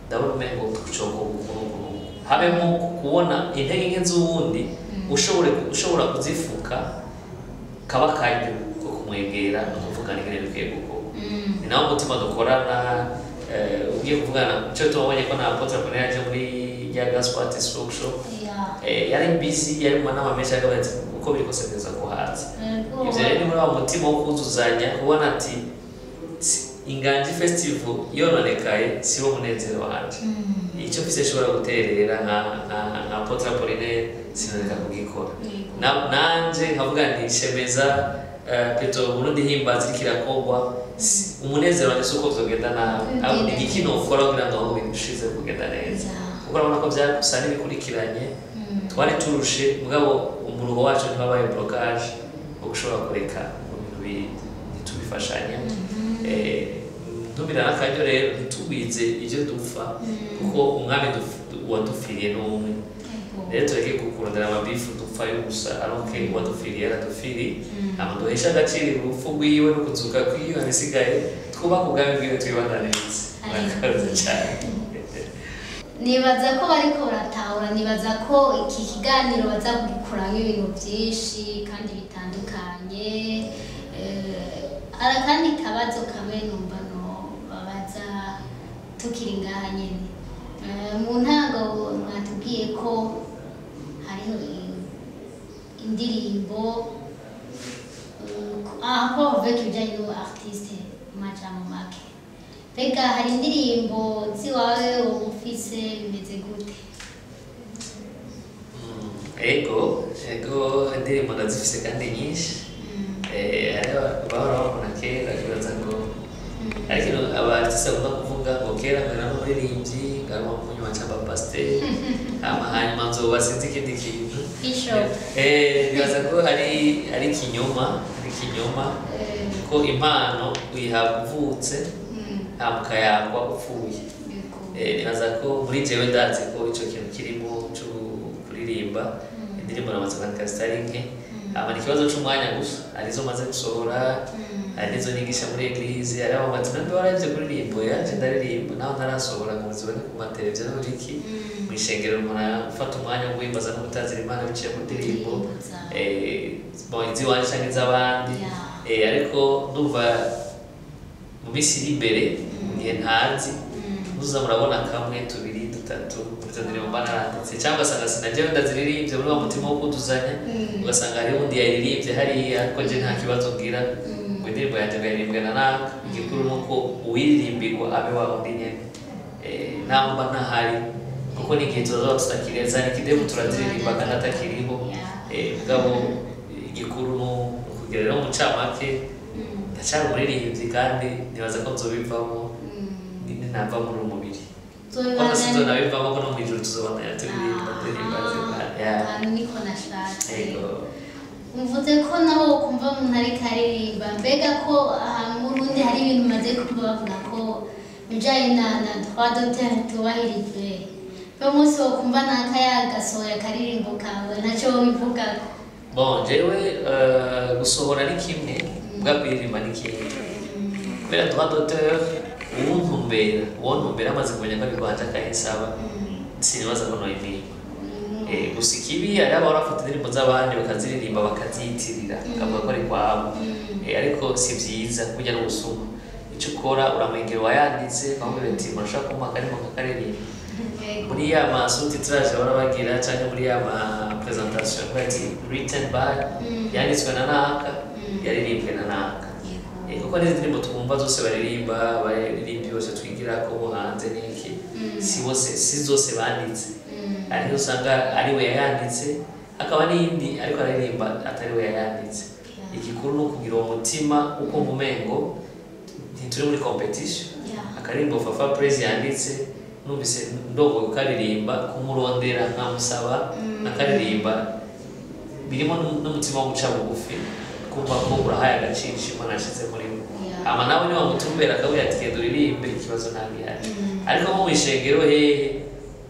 ndabona umengo tucoka uku n'uku n'uku, habemo kubona intege nke z'uwundi, ushobora kuzifuka, kaba akaryo ko kumwegera no kuvugana ingene bikwiye gukorwa. Ni nawo mutima dukorana. Ugiye kuvugana icyo tubonye ko na Apôtre Corneille yaje muri rya Gospel Artist Workshop, yari busy, yari mu manama menshi, ariko ati uko biri kose neza ko haza. Ivyo rero ni muri wa mutima wo kuzuzanya, kubona ati: "Inganji Festival yononekaye si wo munezero wanje. Icyo mfise nshobora guterera nka Apôtre Apollinaire sinareka kugikora." Nanje nkavuga nti shemeza, Petro Burundi himbaza iriko irakorwa, umunezero wanje si uko vyogenda nabi, ahubwo ni igiki nokora kugira ngo ahubwo birushize kugenda neza, kuko urabona ko vyagusa n'ibikurikiranye. Twari turushe, mugabo umuruho wacu ntiwabaye blocage wo gushobora kureka ngo ibintu ntitubifashanye. Ntumira n'akaryo rero, ntitugwize ibyo dupfa, kuko umwami uwadupfiriye ni umwe. Rero tureke kurondera amabifu dupfa yo gusa, aronke uwadupfiriye yaradupfiriye, hama duheshe agaciro urupfu rwiwe no kuzuka kwiwe, ibisigaye twubake ubwami bwiwe, twibandanirize. Murakoze cyane. Nibaza ko bariko baratahura, nibaza ko iki kiganiro baza kugikuramo ibintu byinshi kandi bitandukanye. Hari akandi kabazo kamwe numva no babaza tukiri ngaha nyene. Mu ntango mwatubwiye ko hariho indirimbo, aho bavuga ibijyanye n'ubu artiste mu majambo make. Mbega hari indirimbo ziwawe wowe ufise, bimeze gute? Ego, indirimbo ndazifise kandi nyinshi. Hariho bahora babona kera kibaza ngo ariko aba artiste bakunda kuvuga ngo kera ngo nari umuririmbyi, ngaba umunywa cyangwa pasiteri, hama hanyuma nzoba sinzi ikindi kintu. Bishop. Bibaza ko ari ikinyoma, ko impano uyihabwa uvutse, hama ukayakwa upfuye. Nibaza ko muri jewe ndazi ko ico kintu kirimo cyo kuririmba. Indirimbo namaze kwandika zitari nke, hama ni ikibazo c'umwanya gusa. Hari izo maze gusohora, hari n'izo nigisha muri église, hari abo bati: "Nambe warahevye kuririmba?" Yaje ndaririmba naho ntarasohora ngo zibone ku mateleviziyo no muri mw'ishengero. Umuntu afata umwanya wo guhimbaza no gutazira Imana biciye mu ndirimbo, bon, iz'iwanje canke iz'abandi. Ariko ndumva mu minsi iri imbere, mu gihe ntazi, muza murabona kamwe, tubiri, dutatu muri izo ndirimbo mba naranditse, cyangwa ugasanga sinajewe ndaziririmbye muri wa mutima wo kuduzanya, ugasanga hariho undi yaririmbye hariya, ariko je nta kibazo ngira ngo indirimbo yanjye ngo yaririmbwe na naka. Igikuru ni uko uwiririmbirwa abe wa wundi nyene. Naho mba ntahari, kuko n'igihe tuzoba tutakireza nikidebu turaziririmba kandi atakiriho. Mugabo igikuru ni ukugira rero mu ncamake, ndacyari umuririmbyi kandi nibaza ko nzobivamo nava muri uyu mubiri, ko sinzonabivamo, ko no mu ijuru tuzobona turirimba, turirimba. Ahantu niko nashatse. Ego. Mvuze ko naho kumva umuntu ariko aririmba, mbega ko aha mu Burundi hari ibintu umaze kumva bavuga ko ibijanye na droit d'auteur tubahirijwe, no munsi wo kumva naka yagasohoye akaririmbo kawe, ntacyo wobivugako? Bon, jewe gusohora ni kimwe, mbwa kuririmba ni kimwe, kubera droit d'auteur uwuntumbera, uwontumbera amaze kumenya ko ari rwanje akayinsaba, sinibaza ko noyimwima. Gusa ikibi, hari abahora bafata indirimbo z'abandi bakaziririmba, bakaziyitirira, bakavuga ko ari kwabo. Ariko si vyiza, burya n'ubusuma. Icyo ukora, uramwegera uwayanditse, ukamubwira ati: "Murashaka kumpa akarimo kakaririmba?" Muri ya ma sous-titrage bahora bagira canke muri ya ma présentation, bati "written by", yanditswe na naka, yaririmbwe na naka. Kuko n'izi ndirimbo twumva zose baririmba, abaririmbi bose twigira ko bo hanze n'iki, si bose, si zose banditse. Hariho usanga ari we yayanditse, hakaba n'iyindi ariko aririmba atari we yayanditse. Igikuru ni ukugira uwo mutima ukumva umengo ntituri muri compétition. Akaririmbo Fafa Praise yanditse, numvise ndongo kukaririmba, kumurondera nkamusaba akaririmba, birimo n'umutima wo guca bugufi, kumva ko urahaye agaciro ishimwe nashize muri we. Hama nawe niba mutumbera akabwira ati "Genda uririmbe", ikibazo nta gihari. Ariko nko mu ishengero hehe,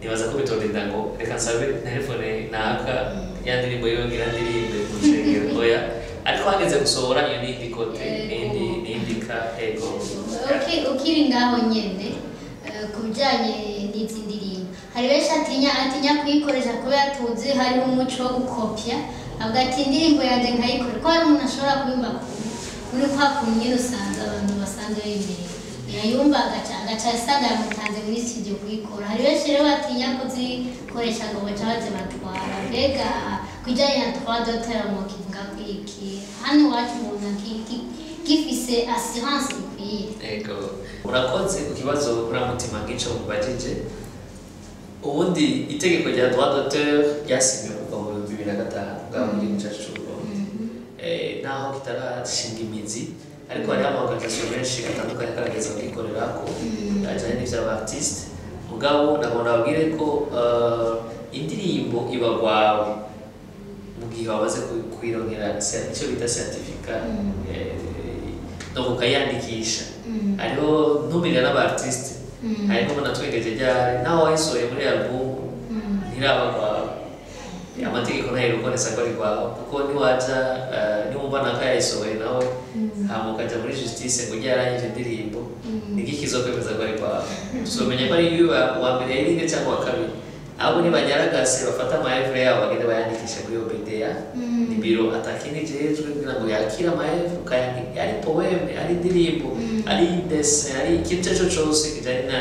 nibaza ko bitondenda ngo reka nsabe telefone naka ya ndirimbo yongera ndirimbe mu ishengero, oya. Ariko hageze gusohora, iyo ni indi côté, n'indi ka ego. Ukiri ngaho nyene, ku bijyanye n'izi ndirimbo, hari benshi atinya kuyikoresha kubera tuzi hariho umuco wo gukopya, avuga ati indirimbo yanjye nkayikora, ko hari umuntu ashobora kubimba muri kwa kuntu nyine usanga abantu basanzwe bimereye, yayumva agaca asanga yamutanze muri studio kuyikora. Hari benshi rero batinya kuzikoresha ngo baca baze batwara. Mbega ku bijyanye na droit d'auteur mukivuga ko iki hano iwacu umuntu gifise assurance ikwiye? Ego, urakoze ku kibazo uramutima nk'ico mubajije. Ubundi itegeko rya droit d'auteur ryasinywe kuva mu 2005 bwa mu gihugu cyacu c'u Burundi. Naho kitarashinga imizi, ariko hariho ama organisation menshi atandukanye agerageza kugikorerako ajyanye n'ivy'aba artiste. Mugabo nagomba nababwire ko indirimbo iba gwawe mu gihe wamaze kuyironkera icyo bita certificat, donc ukayandikisha. Hariho ntumirira n'aba artiste, harimo natwengeje ryari, naho wayisohoye muri album ntiraba kwawe, amategeko ntayirukonesa ko ari kwawe, kuko niwaja niwumva naka yayisohoye nawe, hama ukaja muri justice ngo ryarangije indirimbo, niki kizokwemeza ko ari kwawe? Tuzomenya ko ari iwe wa mbere yaririmbye cyangwa wa kabiri? Ahubwo nibanyaragase bafate ama œuvres yabo, bagende bayandikishe muri OBDA. Ni biro atakindi jejwe kugira ngo yakire ama œuvres, ukayandika, ari poème, ari indirimbo, ari dessin, ari ikintu icyo ari cyo cyose kijanye na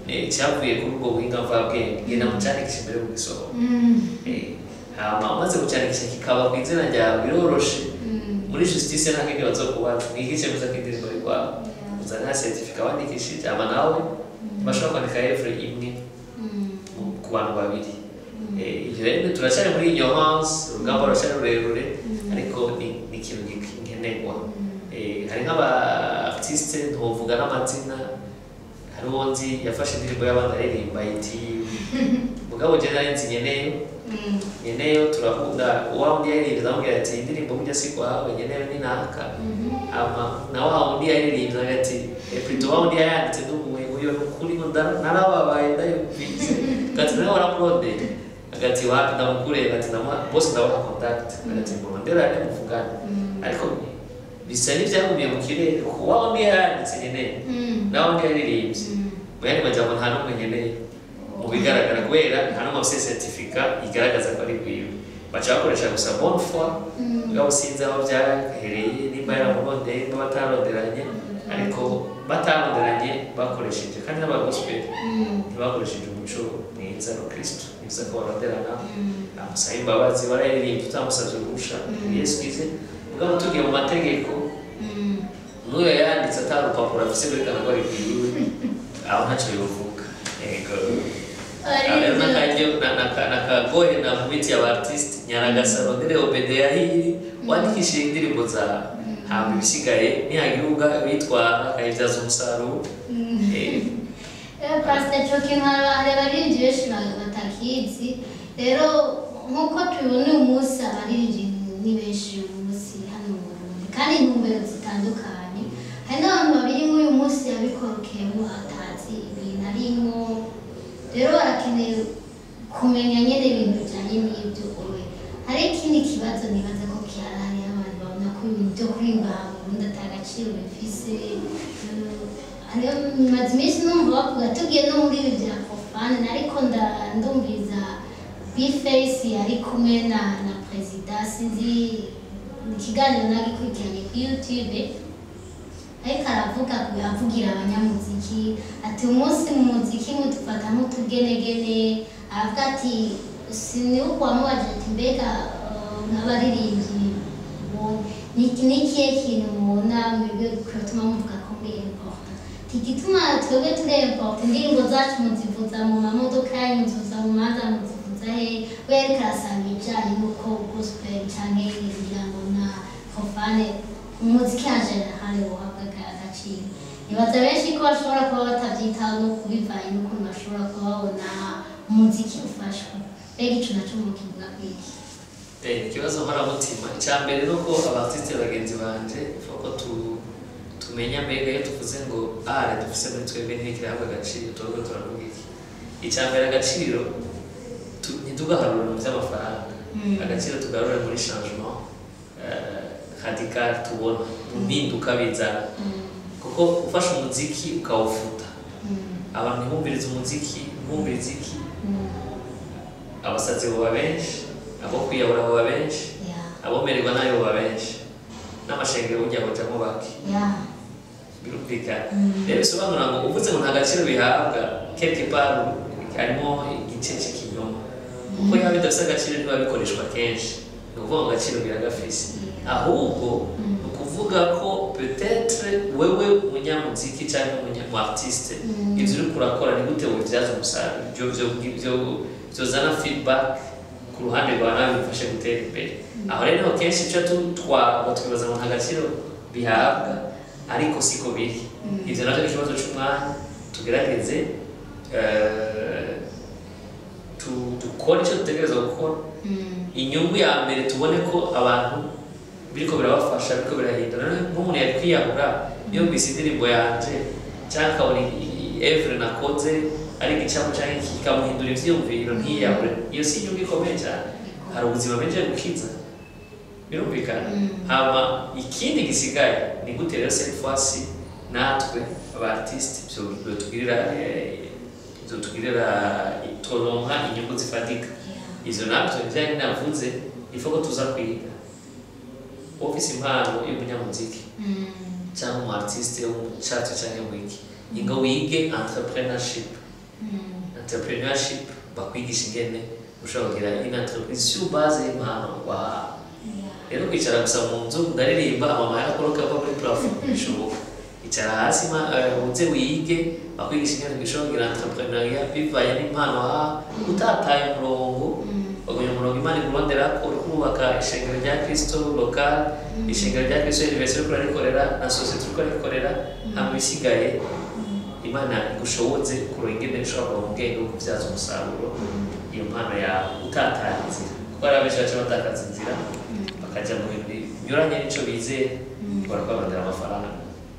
cyavuye kuri ubwo buhinga mvabwenge, genda mucandikishe mbere yo kugisohora. Hama umaze kucyandikisha kikaba ku izina ryawe, biroroshe. Muri justice nta kindi bazokubaza: ni iki cemeza ko indirimbo ari kwawe? Uzana certificat wandikishije, hama nawe bashobora kwandika œuvre imwe ku bantu babiri. Ivyo rero turacyari muri ignorance, urugamba ruracyari rurerure, ariko ni ikintu nkenerwa. Hari nk'aba artiste ntovuga n'amazina, hari uwo nzi yafashe indirimbo y'abandi aririmba iti, mugabo je nari nzi nyeneyo. Nyeneyo turakunda, wa wundi yaririmbye ndamubwira ati indirimbo burya si kwawe, nyeneyo ni naka. Ama na wa wundi yaririmbye ati plutôt wa wundi yayanditse, ndumuwe uyo nukuri ngo narababaye ndayumvise. Gati nawe waramurondeye? Agati wapi, ndamukure. Ati ndamuha bose, ndabaha contact. Agati muronderane muvugane. Ariko bisa n'ivyagumiye mu kirere, kuko wa wundi yayanditse nyeneyo na wundi yaririmbye, mu yandi majambo nta n'umwe nkeneye mu bigaragara, kubera nta n'umwe afise certificat igaragaza ko ari rwiwe. Baca bakoresha gusa bonne foi. Mugabo sinzi aho byahereye, nimba yaramurondeye, nimba bataronderanye. Ariko bataronderanye bakoresheje kandi n'aba gospel ntibakoresheje umuco mwiza wa Kristo. Ni byiza ko baronderana, amusaba imbabazi, warayirimbye utamusabye uruhusha, Yesu kize. Mugabo tugiye mu mategeko, n'uyo yanditse atari urupapuro afise rwerekana ko ari rwiwe, aho ntacyo yovuga. Yego, rero n'akaryo nakagohe na miti y'aba artiste: nyaragasa, rondere OBDA hiri, wandikishije indirimbo zawe, hama ibisigaye nihagira uga witwara akayibyaza umusaruro. Pastor, ico kintu hari abaririmbyi benshi batakizi. Rero nk'uko tubibona uyu munsi, abaririmbyi ni benshi uyu munsi hano mu Burundi, kandi intumbero zitandukanye. Hari n'abantu babiri nk'uyu munsi yabikorokeyemo atazi ibintu arimwo, rero barakeneye kumenya nyene ibintu bijanye n'ibyo. Owe hari ikindi kibazo nibaza ko gihari: hariho abantu babona ko ibintu byo kuririmba mu Burundi ata gaciro bifise. Hariho maze iminsi numva bavuga, tugiye no muri ibi bya profane, ariko ndumviriza B-Face yari kumwe na perezida, sinzi ikiganiro nagikurikiranye kuri YouTube. Ariko aravuga, avugira abanyamuziki, ati umunsi mu muziki mudufata nk'utugenegene. Aravuga ati sinibuka uwamubajije ati mbega nk'abaririmbyi ni ikihe kintu mubona mwebwe gutuma muvuga ko muri important? Igituma twebwe turi important, indirimbo zacu muzivuza mu mamodoka yanyu, muzivuza mu manza, muzivuza he? We ariko arasaba ibijanye n'uko gospel canke ngira ngo na profane, umuziki en général, wohabwa agaciro. Nibaza benshi ko bashobora kuba batavyitaho no kubivanye n'ukuntu bashobora kuba babona umuziki ufashwe. Mbega ico naco mukivuga kwiki? Ikibazo nkoramutima. Icya mbere ni uko aba artiste bagenzi banje ko tumenya mbega iyo tuvuze ngo art dufise muri twebwe ntikirahabwa agaciro, turiko turavuga iki? Icya mbere, agaciro ntitugaharure mu by'amafaranga. Agaciro tugarure muri changement radical tubona mu mpinduka bizana, kuko ufashe umuziki ukawufuta, abantu ntibumvirize umuziki, ntibumvirize iki, abasazi boba benshi, abo kwiyahura boba benshi, abomererwa nabi boba benshi, n'amashengero burya bojamwo bake. Birumvikana. Rero bisobanura ngo uvuze ngo nta gaciro bihabwa, quelque part harimo igice cy'ikinyoma, kuko yaba bidafise agaciro ntibiba bikoreshwa kenshi. Ni ukuvuga ngo agaciro biragafise, ahubwo ni ukuvuga ko peut-être wewe umunyamuziki cyangwa umu artiste, ivyo uriko urakora ni gute wobivyaza umusaruro, ivyo vyozana feedback ku ruhande rwawe nawe bigufashe gutera imbere. Aho rero niho kenshi ico tutwagwa twibaza ngo nta gaciro bihabwa, ariko siko biri. Ivyo navyo ni ikibazo c'umwanya. Tugerageze dukore icyo dutegereza gukora. Inyungu ya mbere, tubone ko abantu biriko birabafasha, biriko birahindura. Nk'umuntu yari kwiyahura, yumvise indirimbo yanje cyangwa akabona œuvre nakoze ari igicapo cyangwa kikamuhindura ivyiyumviro ntiyiyahure, iyo si inyungu ikomeye cyane? Hari ubuzima benshi gukiza, birumvikana. Hama ikindi gisigaye ni gute rero cette fois-ci natwe aba artiste vyotugirira turonka inyungu zifatika? Izo navyo nivyo navuze, ifo ko tuza kwiga. Ufise impano y'umunyamuziki cyangwa umu artiste w'umucatsi cyangwa wiki, ingo wige entrepreneurship. Entrepreneurship bakwigisha ingene ushobora kugira une entreprise sur base y'impano wahawe. Rero kwicara gusa mu nzu, ndaririmba, amahera akoroka ava muri plafond, bishoboka. Icara hasi, uze wige, bakwigisha ingene ushobora kugira entrepreneuriat bivanye n'impano wahawe, utataye umurongo, bagumya umurongo Imana ikuronderako. Uriko urubaka ishengero rya Kristo local, ishengero rya Kristo universel, uriko urarikorera na société, uriko urarikorera. Hama ibisigaye Imana igushoboze kuronka ingene ushobora kuronka ubwenge bwo kubyaza umusaruro iyo mpano yawe, utataye inzira, kuko hari abenshi baca batakaza inzira, bakaja mu bintu binyuranye n'ico bizeye, bariko amafaranga.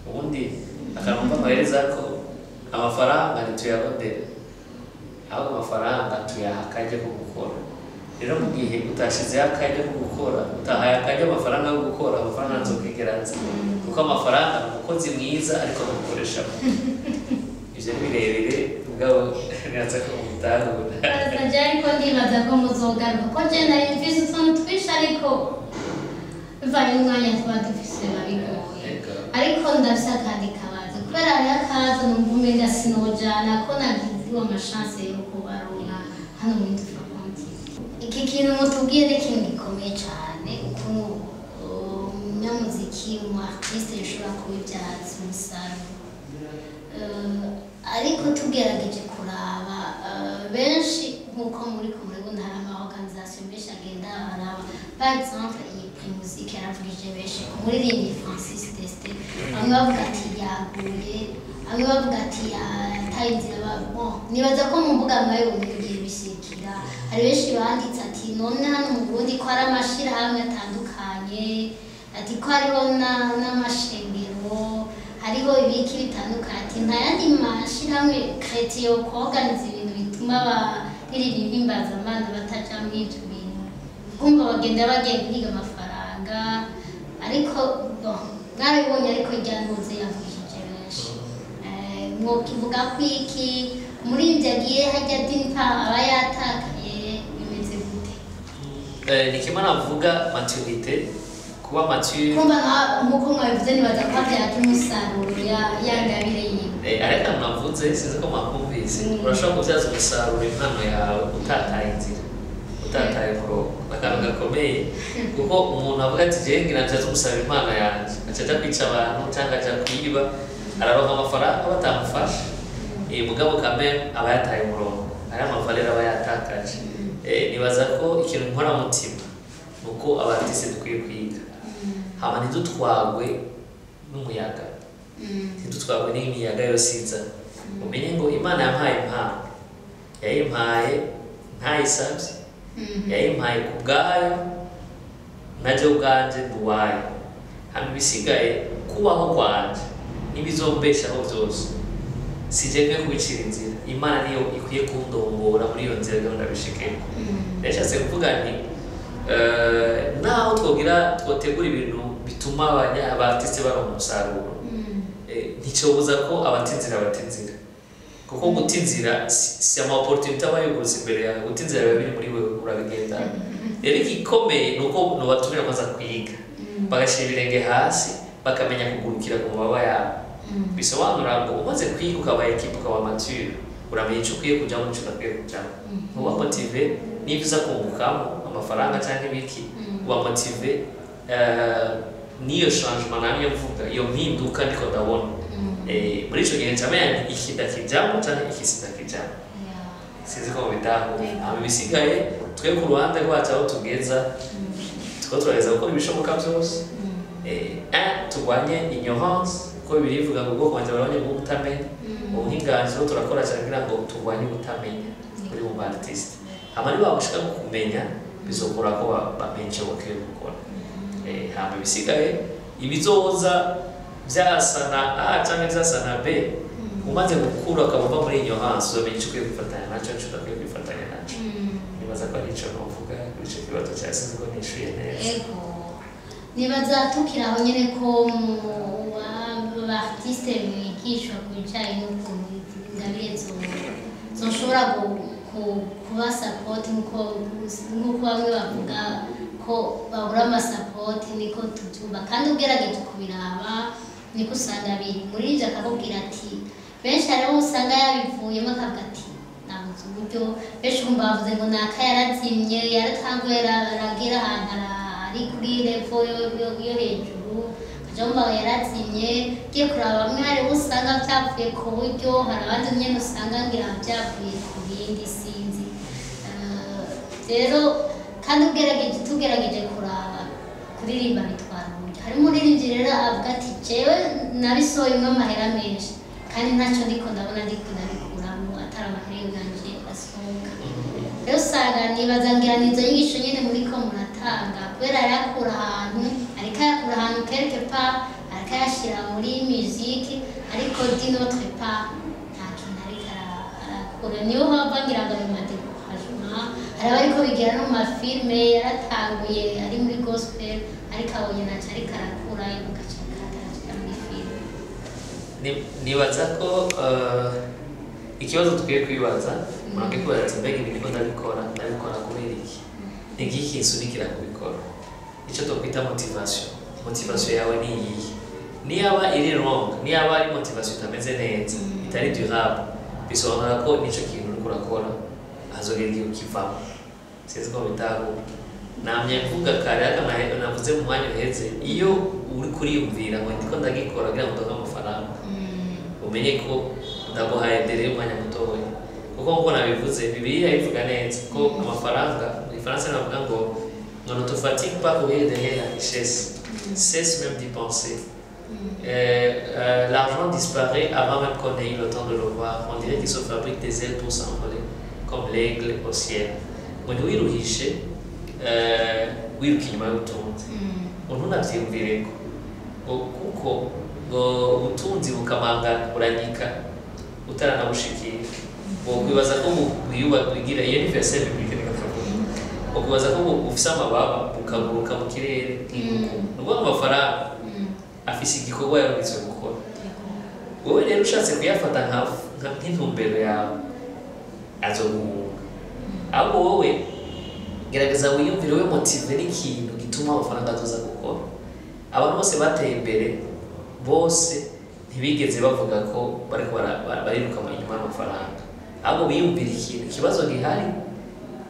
Ubundi akantu mva amahereza ko amafaranga ntituyarondera, ahubwo amafaranga tuyaha akaryo ko gukora. Rero mu gihe utashizeho akaryo ko gukora, utahaye akaryo amafaranga yo gukora, amafaranga ntazokwigera aza, kuko amafaranga ni umukozi mwiza ariko amukoresha. Ivyo ni birebire, mugabo nibaza ko mubitahura. Je ariko ndibaza ko muzogaruka, ko je nari mfise utuntu twinshi, ariko bivanye n'umwanya tuba dufise biba bigoye. Ariko ndafise akandi kabazo, kubera hariho akabazo numva umenga sinojana ko nagize ama chance yo kubaronka hano muri Dufakonti. Iki kintu mutubwiye ni ikintu gikomeye cane, ukuntu umunyamuziki, umu artiste yoshobora kubibyaza umusaruro. Ariko tugerageje kuraba, benshi nk'uko muri ko murabona, hari ama organisation menshi agenda araba. Par exemple iyi Primusic yaravugije benshi ku muririmbyi Francis Destin. Bamwe bavuga ati yaguye, bamwe bavuga ati yataye inzira. Bon, nibaza ko mu mbuga mwabibonye bigiye bishikira. Hari benshi banditse ati none hano mu Burundi ko hari amashirahamwe atandukanye, ati ko hariho n'amashengero, hariho ibiki bitandukanye, ati nta yandi mashirahamwe chrétien yo kuorganiza ibintu bituma abaririmba impimbazamana bataja muri ivyo bintu, kumva bagenda bagiye guhiga amafaranga. Ariko bon, mwarabibonye, ariko ryantuze yavugishije benshi. Mwokivuga ko iki umuririmbyi agiye hajya dimpa aba yatakaye, bimeze gute? Ni kimwe navuga maturité. Kuba mature. Kumva nk'uko mwabivuze, nibaza ko abyaje umusaruro ya ngabire yiwe. Ariko navuze, sinzi ko mwakumvise, urashobora kubyaza umusaruro impano yawe utataye inzira, utataye umurongo. Akantu gakomeye, kuko umuntu avuga ati: "Jewe ngira mbyaze umusaruro impano yanjye," aca aja kwica abantu cyangwa aja kwiba, araronka amafaranga batamufasha. Mugabo kame aba yataye umurongo, ariya ma valeurs aba yatakaje. Nibaza ko ikintu nkoramutima ni uko aba artistes dukwiye kwiga, hama ntidutwagwe n'umuyaga, ntidutwagwe n'imiyaga yose iza. Umenye ngo Imana yampaye impano, yayimpaye ntayisabye, yayimpaye ku bwayo, najye ubwanje nduwayo. Hama ibisigaye, kubaho kwanje n'ibizombeshaho byose, sije nkwiye kubicira inzira. Imana niyo ikwiye kundongora muri iyo nzira kugira ngo ndabishikeko. Nashatse kuvuga nti naho twogira twotegura ibintu bituma aba artistes baronka umusaruro, nticobuza ko abata inzira bata inzira, kuko guta inzira si ama opportunité aba yugurutse imbere yawe. Guta inzira biba biri muri wewe, urabigendana. Rero igikomeye ni uko nubatumira kwanza kwiga, bagashyira ibirenge hasi, bakamenya kugurukira ku mababa yabo. Bisobanura ngo umaze kwiga, ukaba équipé, ukaba mature, uramenya icyo ukwiye kujyamo n'icyo udakwiye kujyamo. Uba motivé niba uza kungukamo amafaranga cyangwa ibiki, uba motivé n'iyo changement namye mvuga, iyo mpinduka ndiko ndabona. Muri ico gihe ncamenya nti iki ndakijamo canke iki sindakijamo. Sinzi ko mubitahura. Hama ibisigaye, twe ku ruhande rwacu aho tugeza, turiko turageza gukora ibishoboka byose. Un, turwanye ignorance, kuko Bibiliya ivuga ngo ubwoko bwanjye barabonye bwo kutamenya. Ubu nk'inganzo turakora cyane kugira ngo turwanye ubutamenya kuri mu artiste. Hama niba bagushika ku kumenya, bizokora ko bamenya icyo bakwiye gukora. Hama ibisigaye, ibizoza byasa na A cyangwa byasa na B, umaze gukura ukaba uva muri ignorance, uzamenya icyo ukwiye kwifatanya nacyo n'icyo udakwiye kwifatanya nacyo. Nibaza ko ari ico novuga kuri ico kibazo cya, sinzi ko nishuye neza. Ego, nibaza tukiri aho nyine ko mu ba artistes bigishwa ku bijyanye n'ukuntu ingabire zoshobora kuba support, nk'uko bamwe bavuga ko babura ama support, niko tubyumva. Kandi ugerageje kubiraba, niko usanga biri muri ibyo. Akakubwira ati benshi hariho usanga yabivuyemo akavuga ati nabuze uburyo. Benshi kumva bavuze ngo naka yarazimye, yaratanguye, aragera ahantu ari kuri level yo hejuru, ukaja wumva yarazimye. Ugiye kuraba bamwe, hariho usanga byavuye ku buryo, hari abandi nyene usanga ngira byavuye ku bindi, sinzi. Rero kandi ugerageje, tugerageje kuraba, kuririmba bitwara uburyo. Harimo umuririmbyi rero avuga ati jewe nabisohoyemwo amahera menshi, kandi ntacyo ndiko ndabona, ndiko ndabikuramo atari amahera yanje asohoka. Rero usanga nibaza ngira ni izo nyigisho nyene muriko muratanga, kubera arayakura ahantu, ariko ayakura ahantu quelque part, ariko ayashira muri musique, ariko d'une autre part nta kintu ariko arakura. Niyo hava ngira ngo ayo ma découragement. Hari abariko bigira no mu ma films, yaratanguye ari muri gospel, ariko abonye ntaco ariko arakura, agaca akaja muri film. Nibaza ko ikibazo dukwiye kwibaza, umuntu akwiye kwibaza ati: "Mbega ibi ndiko ndabikora kubera iki? Ni igiki kinsunikira kubikora?" Icyo twakwita motivation. Motivation yawe ni iyihe? Niyaba iri wrong, niyaba ari motivation itameze neza, itari durable, bisobanura ko nico kintu uriko urakora hazogera igihe ukivamo. Sinzi ko bitahura. Namye mvuga kare, ariko navuze mu mwanya uheze, iyo uri kuriyumvira ngo ndiko ndagikora kugira ngo ndonke amafaranga, umenye ko ndaguhaye délai y'umwanya mutoya, kuko nkuko nabivuze, Bibiliya ivuga neza ko amafaranga, mu Gifaransa navuga ngo "Ne te fatigue pas courir derrière la richesse, cesse même d'y penser. L'argent disparaît avant même qu'on ait eu le temps de le voir. On dirait qu'il se fabrique des ailes pour s'envoler comme l'aigle au ciel." Ngo ntiwiruhishe wiruka inyuma y'ubutunzi, ngo ntunavyiyumvireko, ngo kuko ngo ubutunzi bukamangana, buranyika utaranabushikira. Ngo kwibaza ko bwiyuba bwigira, iyo ni verset biblique niko ndavuga, ngo kwibaza ko bufise amababa bukaguruka mu kirere nk'inkoko. Ni ukuvuga ngo amafaranga afise igikorwa yarungitswe gukora. Wowe rero ushatse kuyafata nk'intumbero yawe, azoguhunga. Ahubwo wowe gerageza wiyumvire, we motivé n'ikintu gituma amafaranga azoza gukora. Abantu bose bateye imbere bose ntibigeze bavuga ko bariko bariruka inyuma y'amafaranga, ahubwo biyumvira ikintu, ikibazo gihari,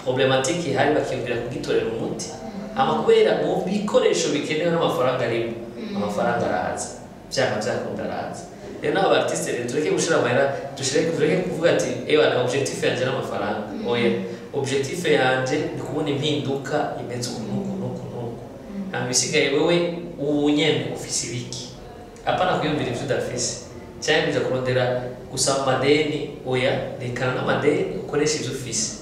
problématique ihari, bakiyumvira kugitorera umuti. Hama kubera mu bikoresho bikenewe n'amafaranga arimo, amafaranga araza, byanga byakunda araza. Rero n'aba artiste rero, tureke gushira amahera, dushire, tureke kuvuga ati: "Ewa, na objectif yanje n'amafaranga." Oya, objectif yanje ni kubona impinduka imeze uku n'uku n'uku n'uku. Hama ibisigaye, wewe ubu nyene ufise ibiki? Apana kwiyumvira ivyo udafise cyangwa kuja kurondera gusaba amadeni. Oya, rekana n'amadeni, ukoreshe ivyo ufise.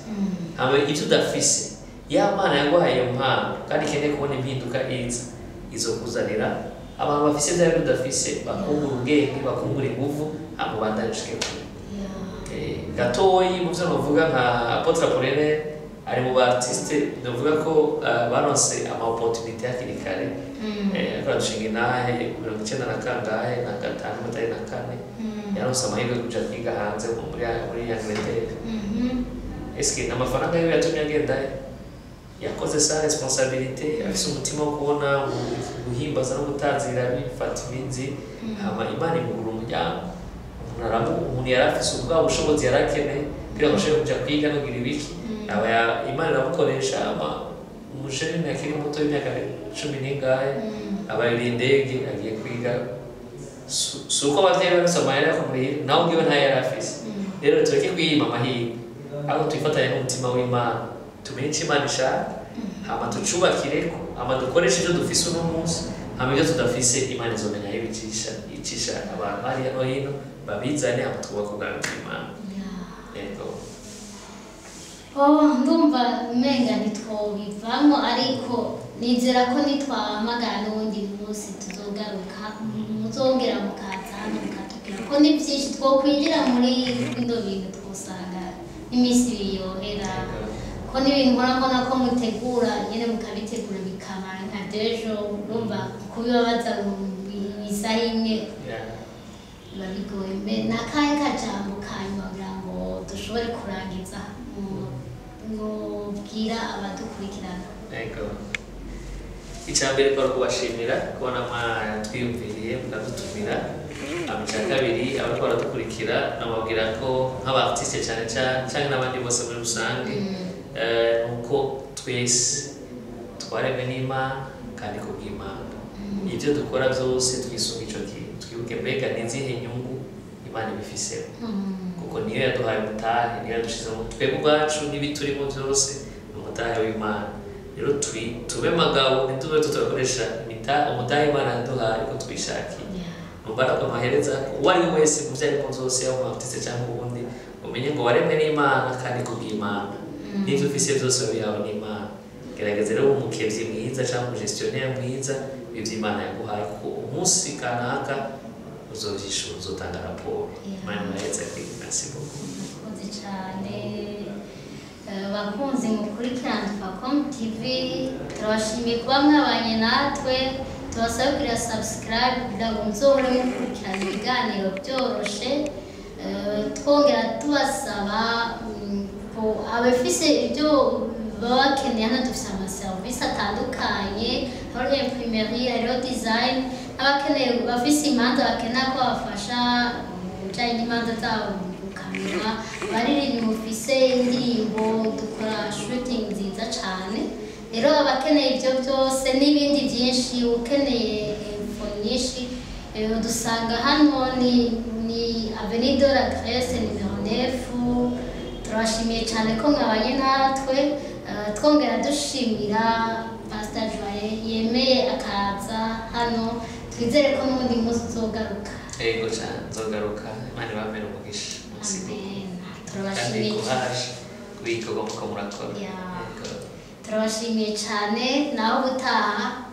Hama ivyo udafise, ya Mana yaguhaye iyo mpano kandi ikeneye kubona impinduka iza, izokuzanira abantu bafise vya bintu udafise, bakungura ubwenge, bakungura inguvu, hama ubandanye ushike kure. Gatoyi mu vyo novuga, nka Apôtre Apollinaire ari mu ba artiste novuga ko baronse ama opportunité hakiri kare. Ariko arashinga intahe 95, atari na kane, yaronse amahirwe yo kuja kwiga hanze muri Angleterre. Eske amafaranga yiwe yatumye agendayo? Yakoze sa responsabilité, afise umutima wo kubona guhimbaza no gutazira bifata imizi, hama Imana imugura umuryango. Umuntu yari afise ubwa bushobozi yari akeneye kugira ngo ashobore kuja kwiga no kugira ibiki, aba Imana iramukoresha. Ama umujene akiri muto w'imyaka cumi n'ingahe aba yuriye indege agiye kwiga. Si uko abavyeyi bafise amahera yo kumurihira, nawe ubwiwe ntayo yari afise. Rero tureke kwiyima amahirwe, ahubwo twifatanye n'umutima w'Imana, tumenye icyo Imana ishaka, hama tucubakireko, hama dukoreshe ibyo dufise uno munsi. Hama ibyo tudafise, Imana izomenya aho ibicisha, icisha abantu hariya no hino babizane, hama twubake ubwami bw'Imana. Yego. Oh, ndumva umenga ntitwobivamo, ariko nizera ko nitwahamagara n'uwundi munsi tuzogaruka, muzongera mukaza hano mukatubwira ko ni byinshi twokwinjira muri bino bintu, twosanga n'iminsi ibiri yohera, ko n'ibintu nkora mbona ko mutegura nyine mukabitegura bikaba nka dejo. Urumva kubibabaza mu isaha imwe biba bigoye. Mbe nakahe kajambo kanyuma kugira ngo dushobore kurangiza mwobwira abadukurikirana? Yego, icya mbere kwari kubashimira kubona mwatwiyumviriye mukadutumira. Hama icya kabiri, abariko baradukurikira nababwira ko nk'aba artiste cyane cyane cyangwa n'abandi bose muri rusange, nuko twese twaremwe n'Imana kandi kubw'Imana. Ibyo dukora byose twisunga ico kintu, twibuke mbega ni izihe nyungu Imana ibifisemo, kuko niyo yaduhaye umutahe, niyo yadushizemo. Twebwe ubwacu n'ibiturimo byose ni umutahe w'Imana. Rero tube magabo, ntitube tutakoresha umutahe Imana yaduhaye uko twishakiye. Numva ntabwo amahereza uwo ari we wese mu byo arimo byose, yaba umu artiste cyangwa uwundi, umenye ngo waremwe n'Imana kandi kubw'Imana, n'ibyo ufise byose wabihawe n'Imana. Gerageza rero ube umukevyi mwiza cyangwa umugestionnaire mwiza w'ivyo Imana yaguhaye, kuko umunsi kanaka uzovyishura, uzotanga raporo. Imana ibahereze kwiga. Merci beaucoup. Murakoze cyane. Bakunzi mukurikirana Tufacom TV, turabashimiye kuba mwabanye natwe. Tubasaba kugira subscribe kugira ngo muzohore mukurikirana ibiganiro byoroshe. Twongera tubasaba ko abafise ibyo baba bakeneye, hano dufise amaserivisi atandukanye, hariho imprimerie, hariho design, n'abakeneye bafise imanza bakenera ko babafasha mu bijanye n'imanza zabo gukamera, abaririmbyi mufise indirimbo, dukora shooting nziza cane. Rero abakeneye ibyo byose n'ibindi byinshi, ukeneye info nyinshi, dusanga hano ni Avenue de la Grèce numéro 9. Turabashimiye cyane ko mwabanye natwe. Twongera dushimira Pastor Joye yemeye akaza hano. Twizere ko n'ubundi munsi uzogaruka. Yego cyane, nzogaruka. Imana ibamere umugisha. Merci beaucoup. Amen. Kandi Turabashimiye. Courage kubikorwa muko murakora. Yego. Turabashimiye cyane, naho ubutaha.